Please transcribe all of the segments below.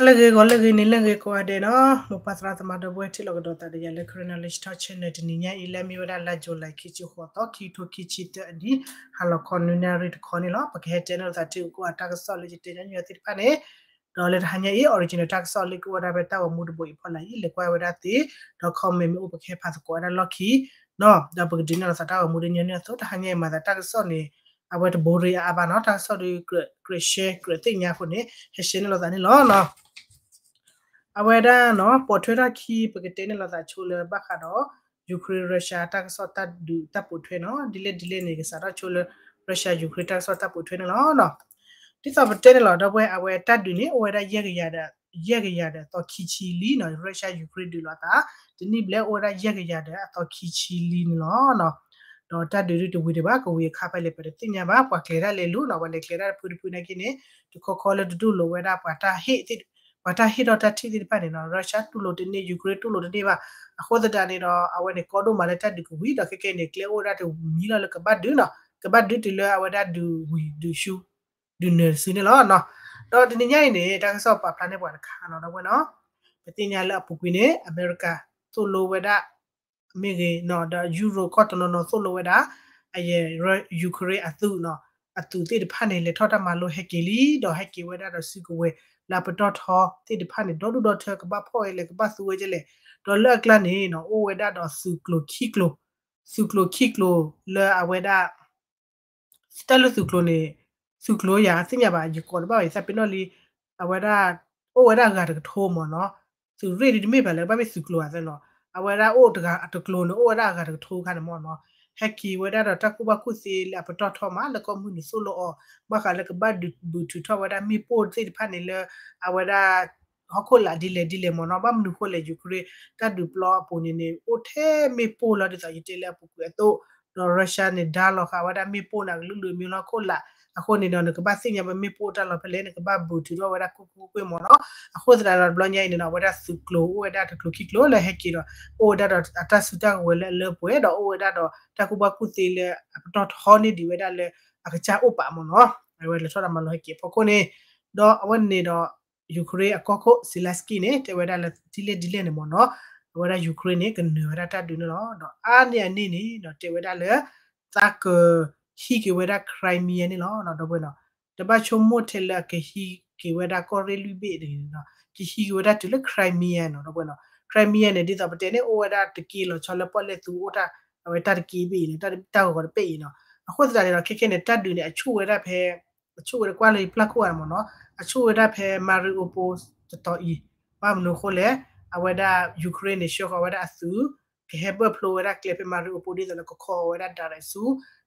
ဟါလၢအဂ့ၤ ဂီၤလၢအဂ့ၤ နံၤလၢအဂ့ၤ ကိးဂၤဒဲးနီၤ, မိၢ်ပၢ်သရၣ်သမါဒီပုၢ်ဝဲၢ် ထံၣ်လိာ်ကဒီးသးဒီးယၤလၢ Karen Knowledge Talk Channel တနံၤညါအံၤ လၢအမ့ၢ်ဝဲဒၣ်လါ July ခံဆံဃိးသီ ခံကထိခံဆံတၢအနံၣ် ဟါလီၤခီနွံနၣ်ရံၣ်တခီန့ၣ်လီၤ. ပကဟဲတဲန့ၢ်လိာ်သးထံဂုၤကီၢ်ဂၤတၢ်ကစီၣ်လၢယတဲညီနုၢ်သ့ၣ်တဖၣ်န့ၣ်, ဒီးလၢတဟါညါအံၤ original တၢ်ကစီၣ်လၢကအိၣ်ဝဲဒၣ်ဖဲတၢ်ဂီၤမူတဘိအံၤဖီလာ်အံၤ လဲၤကွၢ်ဝဲဒၣ်သ့, ဒီး comment မ့ၢ်အိၣ်ပကဟဲဖးသကိးဝဲဒၣ်လီၢ်ခံနီၤ, ဒီးပကဒုးနဲၣ်လိာ်သးတၢ်ဂီၤမူဒ်ညီနုၢ်အသိး တဟါညါအံၤမၤသးတၢ်ကစီၣ်န့ၣ် အဝဲတဘိရ့အါအါဘၣ်နီၤ, တၢ်ကစီၣ်ဒီးကြၢး share ကြၢးသ့ၣ်ညါအဃိန့ၣ် ဟဲ share န့ၢ်လိာ်သးန့ၣ်လီၤ. အဝဲဒၣ်နီၤ ပိာ်ထွဲထီၣ်ခံ ပကတဲန့ၢ်လိာ်သးဆိလၢဘၣ်ဃးဒီး Ukraine Russia တၢ်ကစီၣ်တၢ်ဒုးတၢ်ပိာ်ထွဲနီၤ, ဒ်လဲၣ်ဒ်လဲၣ်န့ၣ် ကစးထီၣ်ဆိလၢ Russia Ukraine တၢ်ကစီၣ်တၢ်ပိာ်ထွဲန့ၣ်လီၤ. ဒ်သိးပတဲန့ၣ်လီၤ ဒီပုၢ်ဝဲၢ် အဝဲတၢ်ဒုးန့ၣ် အိၣ်ဝဲဒၣ်ယဲၢ်ကယၤဒီး ယဲၢ်ကယၤဒီးသီခံဆံလံနီၤ, Russia Ukraine ဒုးလိာ်သး တနံၣ်ဘျဲၣ် အိၣ်ဝဲဒၣ်ယဲၢ်ကယၤဒီးအသီခံဆံလံန့ၣ်လီၤ. ဒီးတၢ်ဒုးဒုးတဝံၤဒံးဘၣ် ကဝံၤအခါဖဲလဲၣ် ပတသ့ၣ်ညါဘၣ်, ပှၤကျဲၤတၢ်လဲၤလိၤနီၤ, ပှၤလဲၤကျဲၤတၢ်တဖုတဖုနာ်က့န့ၣ် တခီခီလၢတတူၢ်လိာ်ဝဲဒၣ်ပှၤတၢ်ဟ့ၣ် ပှၤတၢ်ဟ့ၣ်ထီၣ်တၢ်ထံၣ်သ့ၣ်တဖၣ်န့ၣ်နီၤ, Russia တူၢ်လိာ်တန့ၢ် Ukraine တူၢ်လိာ်တန့ၢ်ဘၣ်. အဃိသတးန့ၣ်ဒီး အဝဲန့ၣ်ကီဒိၣ်မးလၢတၢ်ဒုးကဝံၤဒီး ခဲကဲန့ၣ် ကျဲအိၣ်ဝဲဒၣ်တမံၤလီၤလၢကဘၣ်ဒုးနီၤ, ကဘၣ်ဒုးတုၤလၢအဝဲဒၣ်ဒုးဝံၤဒုးဆူ ဒုးနၢၤတစုန့ၣ်လီၤ. ဒီးတနံၤညါအံၤန့ၣ် တၢ်ကစီၣ်ပာ်ဖျါန့ၢ်ပှၤတခါနီၤ ဒီပုၢ်ဝဲၢ်နီၤ, ပသ့ၣ်ညါလၢအပူၤကွံာ်န့ၣ် အမဲရကၤ သိၣ်လိဝဲဒၣ် မ့ၢ်ဂ့ၤနီၤ ဒီး Europe ကီၢ်တနီၤနီၤသိၣ်လိဝဲဒၣ် အယဲၢ် Ukraine အသုးနီၤ, အသုးသ့ၣ်တဖၣ်န့ၣ် လဲၤထီၣ်တၢ်မၤလိဟဲက့ၤလံ ဒီးဟဲက့ၤဝဲဒၣ်ဒီးစုကဝဲၤလၢအပတီၢ်ထီသ့ၣ်တဖၣ်န့ၣ် ဒီဒူၣ်ဒီထၢ ကဘၣ်ဖီၣ်ဝဲလဲၣ် ကဘၣ်သူဝဲဒ်လဲၣ်, ဒီးလၢအကျါန့ၣ်နီၤ အိၣ်ဝဲဒၣ်ဒီးသုးကျိၤခံကျိၤ, သုးကျိၤခံကျိၤလၢအဝဲဒၣ် တၢ်လၢသုးကျိၤန့ၣ် သုးကျိၤယၤသ့ၣ်ညါဘၣ် ယကိးတဘၣ်ဘၣ် ယသးပ့ၤနီၣ်လံ, အဝဲဒၣ် အိၣ်ဝဲဒၣ်အဂၤတကထိမ့ၢ်နီၤ, သုးရ့ၣ်ဒ်တမ့ၢ်ဘၣ်လၢဘၣ်မ့ၢ်သုးကျိၤအသးနီၤ, အဝဲဒၣ်အိၣ်တဂၤတကျိၤန့ၣ် အိၣ်ဝဲဒၣ်အဂၤတကထိခါန့ၣ်မ့ၢ်နီၤ, ဟဲက့ၤဝဲဒၣ်ဒီးတၢ်ကူၣ်ဘၣ်ကူၣ်သ့လၢအပတီၢ်ထီမး လၢကီၢ်မုၢ်နုာ်သိၣ်လိအီၤ ဘၣ်ဃးလၢကဘၣ်ဒုးဘူးထုးထီၣ်ဝဲဒၣ်မ့ၣ်ပိၢ်သ့ၣ်တဖၣ်န့ၣ်လၢ အဝဲဒၣ် ဟီၣ်ခိၣ်လာ်ဒ်လဲၣ်ဒ်လဲၣ်မ့ၢ်နီၤ, ဘၣ်မနုၤဃိလဲၣ် Ukraine တၢ်ဒုးပျီအပူၤန့ၣ်န့ၣ် အိၣ်ထဲမ့ၣ်ပိၢ်လီၤ ဒ်သိးယတဲလၢအပူၤကွံာ်အသိး, ဒီး Russia န့ၣ် ဒါလီၤဃာ်ဝဲဒၣ်မ့ၣ်ပိၢ်န့ၣ်အကလုာ်လုာ်မ့ၢ်လီၤခိၣ်လာ်, အဃိန့ၣ်ဒီး နကဘၣ်သ့ၣ်ညါဝဲမ့ၣ်ပိၢ်တၢ်လီၢ်ဖဲလဲၣ် နကဘၣ်ဘူးထုးထီၣ်ဝဲဒၣ်ကွ့ၢ်ကွ့ၢ်ကွ့ၢ်မ့ၢ်နီၤ, အဃိသတးဒီးတဘျီညါအံၤန့ၣ်နီၤ အဝဲဒၣ်သုးကျိၤ အိၣ်ဝဲဒၣ်တကျိၤခံကျိၤလၢဟဲက့ၤဒီး အိၣ်ဝဲဒၣ်ဒီးအတၢ်စုတၢ်ကဝဲၤလၢအလၢပှဲၤ ဒီးအိၣ်ဝဲဒၣ်ဒီးတၢ်ကူၣ်ဘၣ်ကူၣ်သ့လၢအပတီၢ်ထီန့ၢ်ဒံးဝဲဒၣ်လၢ အကစၢ်အိၣ်ပာ်မ့ၢ်နီၤ, အဝဲလဲၤထီၣ်တၢ်မၤလိဟဲက့ၤအဖီခိၣ်န့ၣ်, ဒီးအဝဲန့ၣ်ဒီး Ukraine အကီၢ်ခိၣ် Zelensky န့ၣ် တဲဝဲဒၣ်လၢဒ်လဲၣ်ဒ်လဲၣ်န့ၣ်မ့ၢ်နီၤ, အဝဲဒၣ် Ukraine န့ၣ် ကနၢၤဝဲဒၣ်တၢ်ဒုးန့ၣ်လီၤ. ဒီးအါန့ၢ်အန့ၣ်န့ၣ်ဒီး တဲဝဲဒၣ်လၢ သးကဟံးက့ၤဝဲဒၣ် Crimea န့ၣ်လီၤ ဒီပုၢ်ဝဲၢ်နီၤ, တဘၣ်ဆိကမိၣ်ထဲလၢအကဟံးက့ၤဝဲဒၣ်ကီၢ်ရ့ၣ်လွံၢ်ဘ့ၣ်တဂ့ၤနီၤ, ကဟံးက့ၤဝဲဒၣ်တုၤလၢ Crimea နီၤ ဒီပုၢ်ဝဲၢ်နီၤ, Crimea န့ၣ် ဒ်သိးပတဲန့ၣ် အိၣ်ဝဲဒၣ်တက့ၢ်လီၤဆီလၢပီၣ်လဲၣ်သူအိၣ်တၢ် အဝဲတၢ်တက့ၢ်ဘ့ၣ်အံၤန့ၣ် တၢ်ဂီၤဂီၤတဘ့ၣ်အံၤနီၤ, အဃိသတးန့ၣ်ဒီး ခဲခဲန့ၣ် တၢ်ဒုးန့ၣ် အဆူၣ်ဝဲဒၣ်ဖဲ အဆူၣ်ဝဲဒၣ်ကွၢ်လၢယပျၢ်ခိၣ်ဂၤန့ၣ်မ့ၢ်နီၤ, အဆူၣ်ဝဲဒၣ်ဖဲ Mariupol တတီၤအံၤ, ဘၣ်မနုၤအဃိလဲၣ်, အဝဲဒၣ် Ukraine န့ၣ် ဆှၢဃီၤဝဲဒၣ်အသုး ကဟဲဘၢၣ်ဖျိဝဲဒၣ်ကျဲဖဲ Mariupol ဒ်သိးလၢကခီဃီၤဝဲဒၣ် direct ဆူ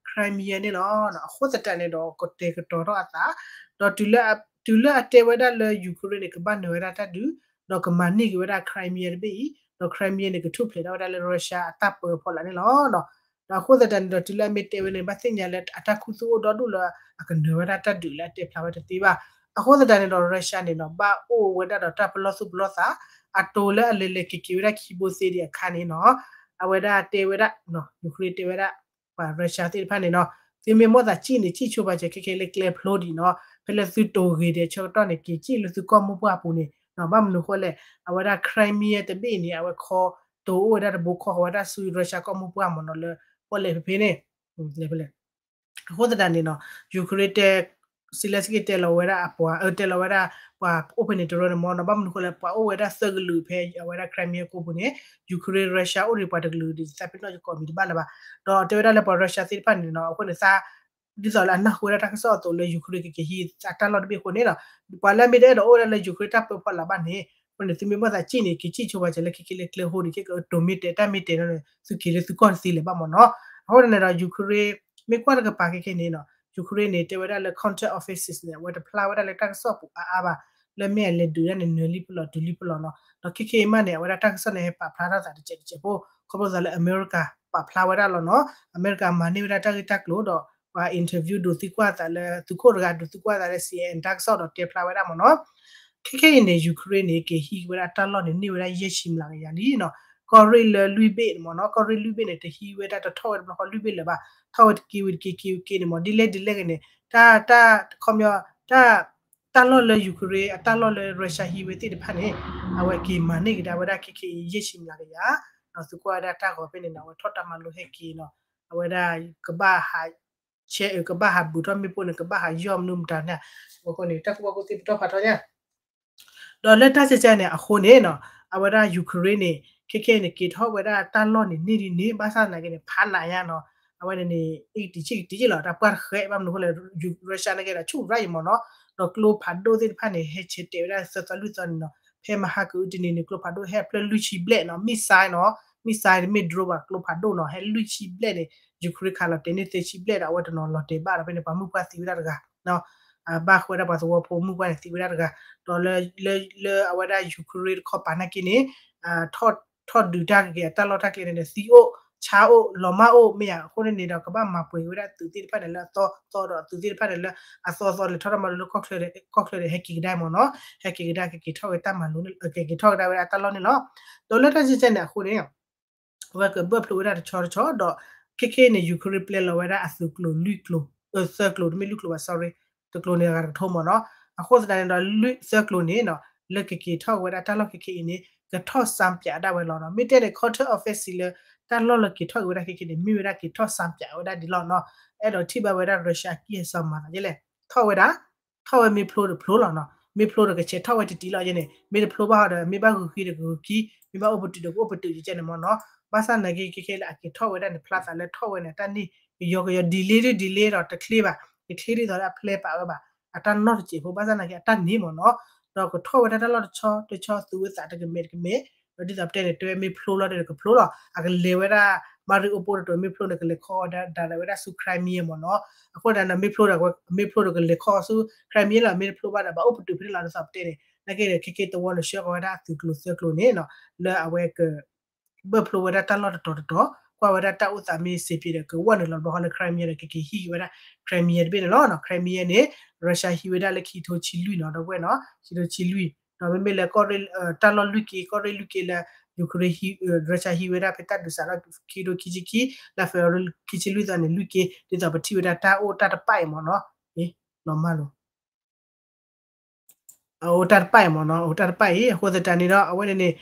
Crimea န့ၣ်လီၤ. အဃိသတးန့ၣ်ဒီး ကတဲာ်ကတီၤထီၣ်အသး, ဒီးတုၤလၢအတဲဝဲဒၣ်လၢ Ukraine န့ၣ် ကဘၣ်နၢၤဝဲဒၣ်တၢ်ဒုး, ဒီးကမၤန့ၢ်က့ၤဝဲဒၣ် Crimea တဘ့ၣ်အံၤ, ဒီး Crimea န့ၣ် ကထူၣ်ဖျဲးထီၣ်ဝဲဒၣ်လၢ Russia အတၢ်ပၢအဖီလာ်န့ၣ်လီၤ. ဒီးအဃိသတးန့ၣ်ဒီး တုၤလၢအမ့ၢ်တဲဝဲန့ၣ် ဘၣ်သ့ၣ်ညါလၢအတၢ်ခူသူၣ်အိၣ်ဒီဒူၣ်လၢအကနၢၤဝဲဒၣ်တၢ်ဒုးလၢအတဲဖျါဝဲတသ့ဘၣ်. အဃိသတးန့ၣ်ဒီး Russia န့ၣ်ဒီး ဘၣ်အိၣ်ဝဲဒၣ်ဒီးတၢ်ပလီၢ်သူၣ်ပလီၢ်သး, အတိၤလၢအလဲၤလဲၤက့ၤက့ၤဝဲဒၣ်ခံဘိသ့ဒံးအခါန့ၣ်နီၤ, အဝဲဒၣ်တဲဝဲဒၣ် Ukraine တဲဝဲဒၣ် ပှၤ Russia သ့ၣ်တဖၣ်န့ၣ်နီၤ, သုမ့ၢ်မိၣ်သးစံၣ်န့ၣ် စံၣ်ဆိပာ်စၢၤခဲခဲလၢကျဲဖျိဒံးနီၤ, ဖဲလၢသုတိၤဂ့ၤဒဲးဆၢကတီၢ်န့ၣ် က့ၤစံၣ်လၢသုကီၢ်မိၢ်ပှၢ်အပူၤန့ၣ်, ဘၣ်မနုၤဃိလဲၣ်, အဝဲဒၣ် Crimea တဘ့ၣ်န့ၣ် အဝဲခီတိၤအိၣ်ဝဲဒၣ်တဘိခီဃီၤဝဲဒၣ်ဆူ Russia ကီၢ်မိၢ်ပှၢ်မ့ၢ်နီၤ လၢပီၣ်လဲၣ်ဖဲဖဲန့ၣ်, အဃိသတးန့ၣ်နီၤ, Ukraine တဲ Zelensky တဲလီၤဝဲဒၣ်အပှၤ တဲလီၤဝဲဒၣ်ပှၤအိၣ်ဖဲန့ၣ်တရၢန့ၣ်မ့ၢ်နီၤ, ဘၣ်မနုၤဃိလဲၣ် ပှၤအိၣ်ဝဲဒၣ်သၢကလုာ်ဖဲအဝဲဒၣ် Crimea ကီၢ်ပူၤန့ၣ်, Ukraine Russia အိၣ်ဒံးပှၤတကလုာ်ဒံး သးပ့ၤနီၣ်ယကိးမံၤတဘၣ်လၢၤဘၣ်, ဒီးတဲဝဲဒၣ်လၢပှၤ Russia သ့ၣ်တဖၣ်န့ၣ်နီၤ, အဃိန့ၣ်သး ဒ်သိးလၢအနၢ်ဟူဝဲဒၣ်တၢ်ကစီၣ်အသိးလၢ Ukraine ကက့ၤဟံးအတၢ်လီၢ်တဘ့ၣ်အဃိန့ၣ်နီၤ, ပှၤလၢအမ့ၢ်တအဲၣ်ဒိးအိၣ်ဝဲဒၣ်လၢ Ukraine တၢ်ပၢဖီလာ်ဘၣ်န့ၣ်, အဃိန့ၣ် သုမ့ၢ်ဘၣ်သးစံၣ်န့ၣ် က့ၤစံၣ်ဆိပာ်စၢၤလၢခဲခဲလၢကျဲဟိဒံး ခဲကတိၤမ့ၢ်တဲတၢ်မ့ၢ်တဲနီၤန့ၣ် သုက့ၤလၢသုကီၢ်တသ့လၢၤဘၣ်မ့ၢ်နီၤ, အဃိန့ၣ်ဒီး Ukraine မ့ၢ်ကွၢ်တကပၤခဲခဲန့ၣ်နီၤ, Ukraine န့ၣ် တဲဝဲဒၣ်လၢ counter offensive န့ၣ် အဝဲတဖျါဝဲဒၣ်လၢတၢ်ကစီၣ်ပူၤအါအါဘၣ်, လၢမ့ၢ်အလဲၤဒုးဒၣ်န့ၣ် နၢၤလံပလီၢ်တုၤလံပလီၢ်နီၤ, ဒီးခဲခဲအံၤမးန့ၣ် အဝဲဒၣ်တၢ်ကစီၣ်န့ၣ် ဟဲပာ်ဖျါထီၣ်သးတစဲးတစဲးဖိ, ခီဖျိသးလၢအမဲရကၤ ပာ်ဖျါဝဲဒၣ်လီၤနီၤ, အမဲရကၤမၤန့ၢ်ဝဲဒၣ်တၢ်ဂ့ၢ်တၢ်ကျိၤဒီး ပှၤ interview ဒိးသံကွၢ်သးလၢ သုးခိၣ်တဂၤဒိးသံကွၢ်သးလၢ C N N တၢ်ကစီၣ်ဒီးတဲဖျါဝဲဒၣ်မ့ၢ်နီၤ, ခဲခဲအံၤန့ၣ် Ukraine န့ၣ် က့ၤဟံးဝဲဒၣ်တၢ်လီၢ်န့ၣ် န့ၢ်ဝဲဒၣ်ယဲၢ်ဆံမျးကယၤလံနီၤ, ကီၢ်ရ့ၣ်လၢလွံၢ်ဘ့ၣ်န့ၣ်မ့ၢ်နီၤ, ကီၢ်ရ့ၣ်လွံၢ်ဘ့ၣ်န့ၣ် တဟံးဝဲဒၣ်တထီၣ်ဝဲတဘျီဃီလွံၢ်ဘ့ၣ်လၢၤဘၣ်, ထီၣ်ဝဲတက့ၤဝံၤတက့ၤက့ၤဝံၤက့ၤန့ၣ်မ့ၢ် ဒ်လဲၣ်ဒ်လဲၣ်ဂ့ၤန့ၣ်, တၢ် တၢ် ခီပညီ တၢ် တၢ်လီၢ်လၢ Ukraine အတၢ်လီၢ်လၢ Russia ဟံးဝဲသ့ၣ်တဖၣ်န့ၣ် အဝဲက့ၤမၤန့ၢ်ကဒါဝဲဒၣ်ခဲခဲအံၤ ယဲၢ်ဆံမျးကယၤ, ဒီးသုကွၢ်ဝဲဒၣ်တၢ်ဂီၤဖဲန့ၣ်နီၤ အဝဲထီၣ်တၢ်မၤလိဟဲက့ၤနီၤ, အဝဲဒၣ် ကဘၣ်ဟး ဆဲးအုး ကဘၣ်ဟးဘူးထီၣ်မ့ၣ်ပိၢ်န့ၣ် ကဘၣ်ဟးယီၢ်မနုၤမတၤန့ၣ်, အဃိန့ၣ် တၢ်ကူၣ်ဘၣ်ကူၣ်သ့ပတီၢ်ဖးထီညါ ဒီးလၢတၢ်ကဲကဲန့ၣ်အဃိန့ၣ်နီၤ အဝဲဒၣ် Ukraine န့ၣ် ခဲခဲအံၤန့ၣ် က့ၤထီၣ်ဝဲဒၣ်တၢ်လီၢ်န့ၣ်န့ၢ်ဒ်န့ၣ် ဘၣ်ဆၣ်သနာ်က့န့ၣ် ဖးနးညါနီၤ, အဝဲန့ၣ်န့ၣ် အ့ၣ်ကတံၤဆ့ၣ်ကတံၤလီၤ တၢ်ပှၢ်တဃဲ ဘၣ်မနုၤအဃိလဲၣ် Russia နာ်က့ဒီးဆူၣ်ရၣ်အံၤမ့ၢ်နီၤ, ဒီးကျိဖးဒိၣ်သ့ၣ်တဖၣ်န့ၣ် ဟဲဆဲးတဲာ်ဝဲဒၣ်သၢသီလွံၢ်သီန့ၣ်နီၤ, ဖဲမဟါကအုတနံၤန့ၣ် ကျိဖးဒိၣ်ဟဲဖျၢၣ်လွံၢ်ဆံဘျဲၣ်နီၤ, missile နီၤ, missile တမ့ၢ် drone ဘၣ် ကျိဖးဒိၣ်နီၤ ဟဲလွံၢ်ဆံဘျဲၣ်န့ၣ် Ukraine ခးလီၤတဲာ်န့ၢ်သၢဆံဘျဲၣ်ဒီး အဝဲတနီၤလီၤတဲာ်ဘၣ်ဒီး ဖဲန့ၣ် ပှၤမုၣ်ပှၢ်သံဝဲဒၣ်တဂၤ ဘၣ်ဃးဝဲဒၣ်ပှၤသဝီဖိမုၣ်ပှၢ်န့ၣ်သံဝဲဒၣ်တဂၤ, ဒီးလၢ လၢ လၢအဝဲဒၣ် Ukraine တခီပၤနာ်က့န့ၣ် ထီၣ်ဒုးတၢ်ကက့ၤအတၢ်လီၢ်တၢ်ကျဲန့ၣ်ဒီး သံအိၣ် ဆါအိၣ် လီၤမၢ်အိၣ် မ့ၢ်ယၤအဃိန့ၣ်န့ၣ်ဒီး ကဘၣ်မၤပှဲၤက့ၤဝဲဒၣ်သုးသ့ၣ်တဖၣ်န့ၣ်လၢအသီသီဒီး သုးသ့ၣ်တဖၣ်န့ၣ်လၢအသီသီလဲၤထီၣ်တၢ်မၤလိလၢ ကီၢ်ချၢဒီး ဟဲက့ၤကဒါမ့ၢ်နီၤ, ဟဲက့ၤကဒါ ကက့ၤထီၣ်ဝဲတၢ်မၤလိ ကက့ၤထီၣ်ကဒါဝဲဒၣ်အတၢ်လီၢ်န့ၣ်လီၤ. ဒီးလၢတၢ်ကဲကဲန့ၣ်အဃိန့ၣ် အဝဲကဘၢၣ်ဖျိဝဲဒၣ်တဆီတဆီ ဒီးခဲခဲအံၤန့ၣ် Ukraine ပျဲလီၤဝဲဒၣ်အသုးကျိၤလွံၢ်ကျိၤ, သၢကျိၤ တမ့ၢ်လွံၢ်ကျိၤဘၣ် sorry, တကျိၤန့ၣ်အဂၤတကထိမ့ၢ်နီၤ, အဃိသတးန့ၣ်ဒီး လွံၢ်သၢကျိၤန့ၣ်နီၤ လၢကက့ၤထီၣ်ဝဲဒၣ်တၢ်လီၢ်ခဲခဲအံၤန့ၣ် ကထီၣ်စၢ်ပၠးဒၣ်ဝဲလီၤနီၤ, မ့ၢ်တဲန့ၣ် counter offensive လၢ တၢ်လီၢ်လၢက့ၤထီၣ်က့ၤဝဲဒၣ်ခဲခဲန့ၣ် မ့ၢ်ဝဲဒၣ်က့ၤထီၣ်စၢ်ပၠးဝဲဒၣ်ဒ်လီၤနီၤ, အဲၣ်ဒိးထံၣ်ဘၣ်ဝဲဒၣ် Russia ကံၢ်အစီၤမၤသးဒ်လဲၣ်, ထီၣ်ဝဲဒၣ် ထီၣ်ဝဲမ့ၢ်ဖျိဒီးဖျိလီၤနီၤ, မ့ၢ်ဖျိဒီးကဆဲးထီၣ်ဝဲတံၢ်တံၢ်လီၤယဲန့ၣ်, မ့ၢ်တဖျိဘၣ်ဒီး မ့ၢ်ဘၣ်ဂုာ်ဃံဒီးဂုာ်ဃံ, မ့ၢ်ဘၣ်အိၣ်ပတုာ်ဒီးကအိၣ်ပတုာ်ယဲန့ၣ်မ့ၢ်နီၤ, ဘၣ်ဆၣ်နာ်က့ခဲခဲလၢအက့ၤထီၣ်ဝဲဒၣ်န့ၣ် ဖျါသးလၢထီၣ်ဝဲန့ၣ် အတၢ်န့ၢ်ကယီကယီ delay ဒု delay ဒီးတချ့ဘၣ်, တချ့ဒ်သိးလၢအဖျဲပာ်ဝဲဘၣ်, အတၢ်နီၢ်တစဲးဖိ ဘၣ်ဆၣ်နာ်က့အတၢ်န့ၣ်မ့ၢ်နီၤ, ဒီးကထီၣ်ဝဲဒၣ်တၢ်လီၢ်တဆီတဆီ သုးဝဲသးတကမဲာ်တကမဲာ်, ဒီးဒ်သိးပတဲန့ၣ် တဲဝဲမ့ၢ်ဖျိလီၤဒီးကဖျိလီၤ, အကလဲၤဝဲဒၣ် Mariupol တတီၤ မ့ၢ်ဖျိန့ၣ် ကလဲၤခီဒၣ်ဝဲဒၣ်ဆူ Crimea မ့ၢ်နီၤ, အဃိဒၣ်န့ၣ် မ့ၢ်ဖျိဒီး မ့ၢ်ဖျိဒီးကလဲၤခီဆူ Crimea လီၤ, မ့ၢ်တဖျိဘၣ်ဒီး ဘၣ်အိၣ်ပတုာ်ဖဲန့ၣ်လီၤ ဒ်သိးပတဲန့ၣ်, နာ်က့ဒီး ခဲက့တဝီန့ၣ် ဆှၢဃီၤဝဲဒၣ်အသုးကျိၤသၢကျိၤန့ၣ်နီၤ, လၢအဝဲက ဘၢၣ်ဖျိဝဲဒၣ်တၢ်လီၢ်တတီၤတတီၤ, ကွၢ်ဝဲဒၣ်တၢ်အိၣ်သးမ့ၢ်စ့းပ့ၤဒီး ကဝီၢ်န့ၣ်လီၤဘျီဃီလၢ Crimea ဒီး ကက့ၤဟံးက့ၤဝဲဒၣ် Crimea တဘ့ၣ်န့ၣ်လီၤနီၤ, Crimea န့ၣ် Russia ဟံးဝဲဒၣ်လၢခံထိဆံလွံၢ်နီၤ, ဒီပုၢ်ဝဲၢ်နီၤ, ခံထိဆံလွံၢ်, ဒီးမ့မ့ၢ်လၢ တၢ်လီၢ်လွံၢ်က့ ကီၢ်ရ့ၣ်လွံၢ်က့လၢ Ukraine ဟံး Russia ဟံးဝဲဒၣ်ဖဲတၢ်ဒုးစးထီၣ်ခံထိခံဆံခံ လၢ February ခံဆံလွံၢ်သီန့ၣ် လွံၢ်က့, ဒ်သိးပထံၣ်ဝဲဒၣ်တၢ်အိၣ်တၢ်တပၣ်အံၤမ့ၢ်နီၤ, လီၤမၢ်လိာ် အအိၣ်တၢ်တပၣ်အံၤမ့ၢ်နီၤ, အအိၣ်တၢ်တပၣ်အံၤ အဃိသတးန့ၣ်ဒီး အဝဲန့ၣ်န့ၣ်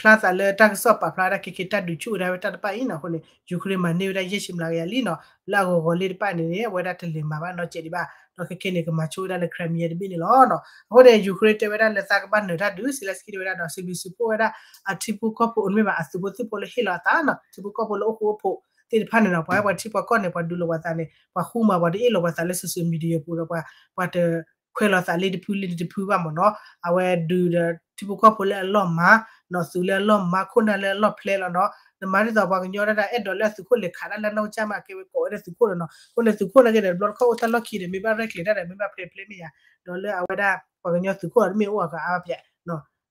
ဖျါသးလၢတၢ်ကစီၣ်ပာ်ဖျါဝဲဒၣ်ခဲက့ၤ တၢ်ဒုးဆူၣ်ဝဲဒၣ်ဝဲတၢ်တပၣ်အံၤနီၤ, အဃိန့ၣ် Ukraine မၤန့ၢ်ဝဲဒၣ်ယဲၢ်ဆံမျးကယၤလံနီၤ, လၢအဂီၤဂီၤလံတပၣ်န့ၣ်န့ၣ် အဝဲဒၣ်တလဲၤမၤဘၣ်နီတစဲးဒံးဘၣ်, ဒီးခဲက့ၤန့ၣ် ကမၤဆိဝဲဒၣ်လၢ Crimea တဘ့ၣ်န့ၣ်လီၤနီၤ, အဃိန့ၣ် Ukraine တဲဝဲဒၣ်လၢသးကဘၣ်နၢၤတၢ်ဒုး Zelenskyy တဲဝဲဒၣ်ဒီး စံးဘျုးစံးဖှိၣ်ဝဲဒၣ် အထံဖိကီၢ်ဖိအိၣ်တမ့ၢ်ဘၣ် အသုးဖိသံၣ်ဖိလၢဟ့ၣ်လီၤအသးနီၤ, ထံဖိကီၢ်ဖိလၢအိၣ်ဃူအိၣ်ဖိးသ့ၣ်တဖၣ်န့ၣ်နီၤ, ပှၤဟဲပှၤထံပှၤကီၢ်န့ၣ် ပှၤဒုးလိာ်ပှၤသးန့ၣ် ပှၤဃူမၤပှၤတအ့ၣ်လိာ်ပှၤသးလၢ social media ပူၤဒီး ပှၤ ပှၤတခွဲးလီၤသးလၢတဖုလၢတဖုဘၣ်မ့ၢ်နီၤ, အဝဲဒုးဒီးထံဖိကီၢ်ဖိလၢအလီၢ်မၤ, နီၢ်သုးလၢအလီၢ်မၤ ခိၣ်နၢ်လၢအလီၢ်ဖျဲလီၤနီၤ, နမၤဒ်သိးပှၤကညီဒၣ်ဒၣ် အဲၣ်ဒိးလၢအသုးခိၣ်လဲၤခးတၢ်လၢနီၢ်ကစၢ်မး ကဲဝဲကိးဝဲဒၣ်သုးခိၣ်လီၤနီၤ, အဃိန့ၣ်သုးခိၣ်နာ်က့ဒီး တဘျီတခီၣ်အိၣ်တၢ်လီၢ်ခံဒီး မ့ၢ်ဘၣ်ရဲၣ်ကျဲၤတၢ်ဒီး မ့ၢ်ဘၣ်ဖျဲးဖျဲးမ့ၢ်ယၤ, ဒီးလၢအဝဲဒၣ် ပှၤကညီသုးခိၣ်ဒီးတမ့ၢ်အိၣ်အကအါဘၣ်ပျဲး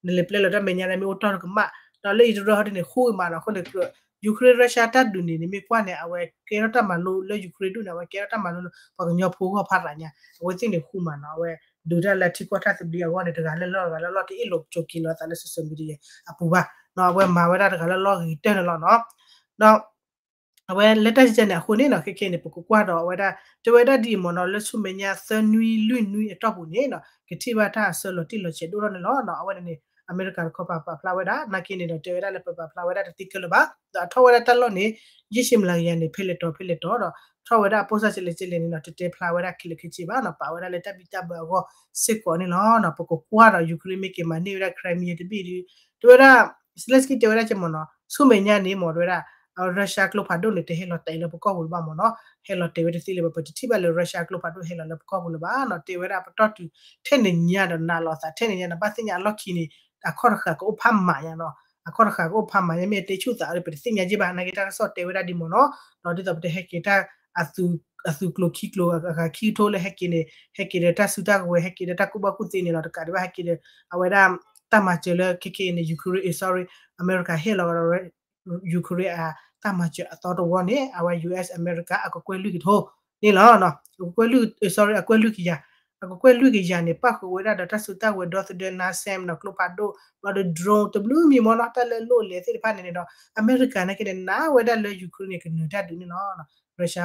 နလဲၤပျဲလီၤတၢ်မဲာ်ညါဒီး မ့ၢ်အိၣ်တီၢ်တကမၣ်, ဒီးလၢအံၤတရၢဟီဒ်န့ၣ် ဃူကမးနီၤ, အဃိန့ၣ် Ukraine Russia တၢ်ဒုးန့ၣ်န့ၣ် မ့ၢ်ကွၢ်န့ၣ် အဝဲကဲထီၣ်တၢ်မၤလိလၢ Ukraine ဒူၣ်န့ၣ် အဝဲကဲထီၣ်တၢ်မၤလိလၢ ပှၤကညီဖိဂီၢ်ဖးသးညါ, အဝဲသ့ၣ်န့ၣ်ဃူမးနီၤ, အဝဲဒုးတၢ်လၢထံကီၢ်တၢ်သဘျ့အဂီၢ်န့ၣ် တဂၤလၢလီၢ်တဂၤလၢလီၢ် တအ့ၣ်လိာ်ကၠိက့ၤလိာ်သးလၢ social media အပူၤဘၣ်နီၤ, အဝဲမၤဝဲဒၣ်တဂၤလၢလီၢ်ဂ့ၤကတၢၢ်န့ၣ်လီၤနီၤ, ဒီး အဝဲလၢတၢ်ကဲကဲန့ၣ်အဃိန့ၣ်နီၤ, ခဲကဲန့ၣ် ပကကွၢ်ဒီးအဝဲဒၣ် တဲဝဲဒၣ်ဒ်အံၤမ့ၢ်နီၤ, လၢဆူမဲာ်ညါသၢနွံလွံၢ်နွံအတီၢ်ပူၤန့ၣ်နီၤ, ကထံၣ်ဘၣ်တၢ်အဆၢလီၤတံၢ်လီၤဆဲးဒိၣ်ထီၣ်န့ၣ်လီၤနီၤ, အဝဲန့ၣ်န့ၣ် အမဲရကၤတခီပၤပာ်ဖျါဝဲဒၣ် နာ်က့န့ၣ်ဒီး တဲဝဲဒၣ်လၢပပာ်ဖျါဝဲဒၣ်တသ့ခဲလၢာ်ဘၣ်, ဒီးအထီၣ်ဝဲဒၣ်တၢ်လီၢ်န့ၣ် ယဲၢ်ဆံမျးကယၤန့ၣ် ဖဲလဲၣ်တီၤဖဲလဲၣ်တီၤဒီး ထီၣ်ဝဲဒၣ်အပိၢ်စၢ်ကလဲၣ်ကလဲၣ်န့ၣ်နီၤ, တတဲဖျါဝဲဒၣ်ခဲလၢာ်ခဲဆ့ဘၣ်နီၤ, ပာ်ဝဲဒၣ်လၢတၢ်ဘံၣ်တၢ်ဘၢအဂီၢ်စ့ၢ်ကီးန့ၣ်လီၤနီၤ, ပကကွၢ်ဒီး Ukraine မ့ၢ်က့ၤမၤန့ၢ်ဝဲဒၣ် Crimea တဘ့ၣ်ဒီး တဲဝဲဒၣ် Zelenskyy တဲဝဲဒၣ်ကဲမ့ၢ်နီၤ, ဆူမဲာ်ညါန့ၣ်မ့ၢ်တဲဝဲဒၣ် Russia ကျိဖးဒိၣ်န့ၣ် တဟဲလီၤတဲာ်လၢပကီၢ်ပူၤလၢၤဘၣ်မ့ၢ်နီၤ, ဟဲလီၤတဲာ်ဝဲတသ့လၢၤဘၣ်, ပတထံၣ်ဘၣ်လၢ Russia ကျိဖးဒိၣ်ဟဲလီၤလၢပကီၢ်ပူၤလၢၤဘၣ်နီၤ, တဲဝဲဒၣ်ပတီၢ်တုၤထဲန့ၣ်ညါဒီးနာ်လီၤသးထဲန့ၣ်ညါနီၤ, ဘၣ်သ့ၣ်ညါအလီၢ်ခံန့ၣ် အခီၣ်တဃာ်ကအိၣ်ဖးမးညါနီၤ, အခီၣ်တဃာ်ကအိၣ်ဖးမးညါ မ့ၢ်တဲဆူၣ်သးဒီး ပတသ့ၣ်ညါက့ဘၣ်, နာ်က့တၢ်ကစီၣ်တဲဝဲဒၣ်ဒ်မ့ၢ်နီၤ, ဒီးဒ်သိးပတဟဲက့ၤတၢ် အသုးကျိၤခံကျိၤအဂၤခံကထိလၢဟဲက့ၤန့ၣ် ဟဲက့ၤဒီးတၢ်စုတၢ်ကဝဲၤ ဟဲက့ၤဒီးတၢ်ကူၣ်ဘၣ်ကူၣ်သ့န့ၣ်လီၤ, တကးဒံးဘၣ်ဟဲက့ၤဒီး အဝဲဒၣ် တၢ်မၤစၢၤလၢခဲက့ၤန့ၣ် Ukraine, sorry, အမဲရကၤဟ့ၣ်လီၤကဒီး Ukraine အတၢ်မၤစၢၤအသီတဝီန့ၣ် အဝဲ US အမဲရကၤ အကကွဲၢ်လွံၢ်ကထိန့ၣ်လီၤ, အကကွဲၢ်လွံၢ်, sorry, အကွဲၢ်လွံၢ်ကယၤ, အကကွဲၢ်လွံၢ်ကယၤန့ၣ် ပၣ်ဃုာ်ဝဲဒၣ်ဒီးတၢ်စုတၢ်ကဝဲၤ ဒီသဒၢ နါစဲမ် နီၤ, ကျိဖးဒိၣ် ဘျီဒီး drone တဘျုးမံၤမ့ၢ်နီၤ, တၢ်လၢအလိၣ်အလဲသ့ၣ်တဖၣ်န့ၣ်န့ၣ်ဒီး အမဲရကၤနာ်က့န့ၣ် နာ်ဝဲဒၣ်လၢ Ukraine န့ၣ် ကနၢၤတၢ်ဒုးန့ၣ်လီၤ. Russia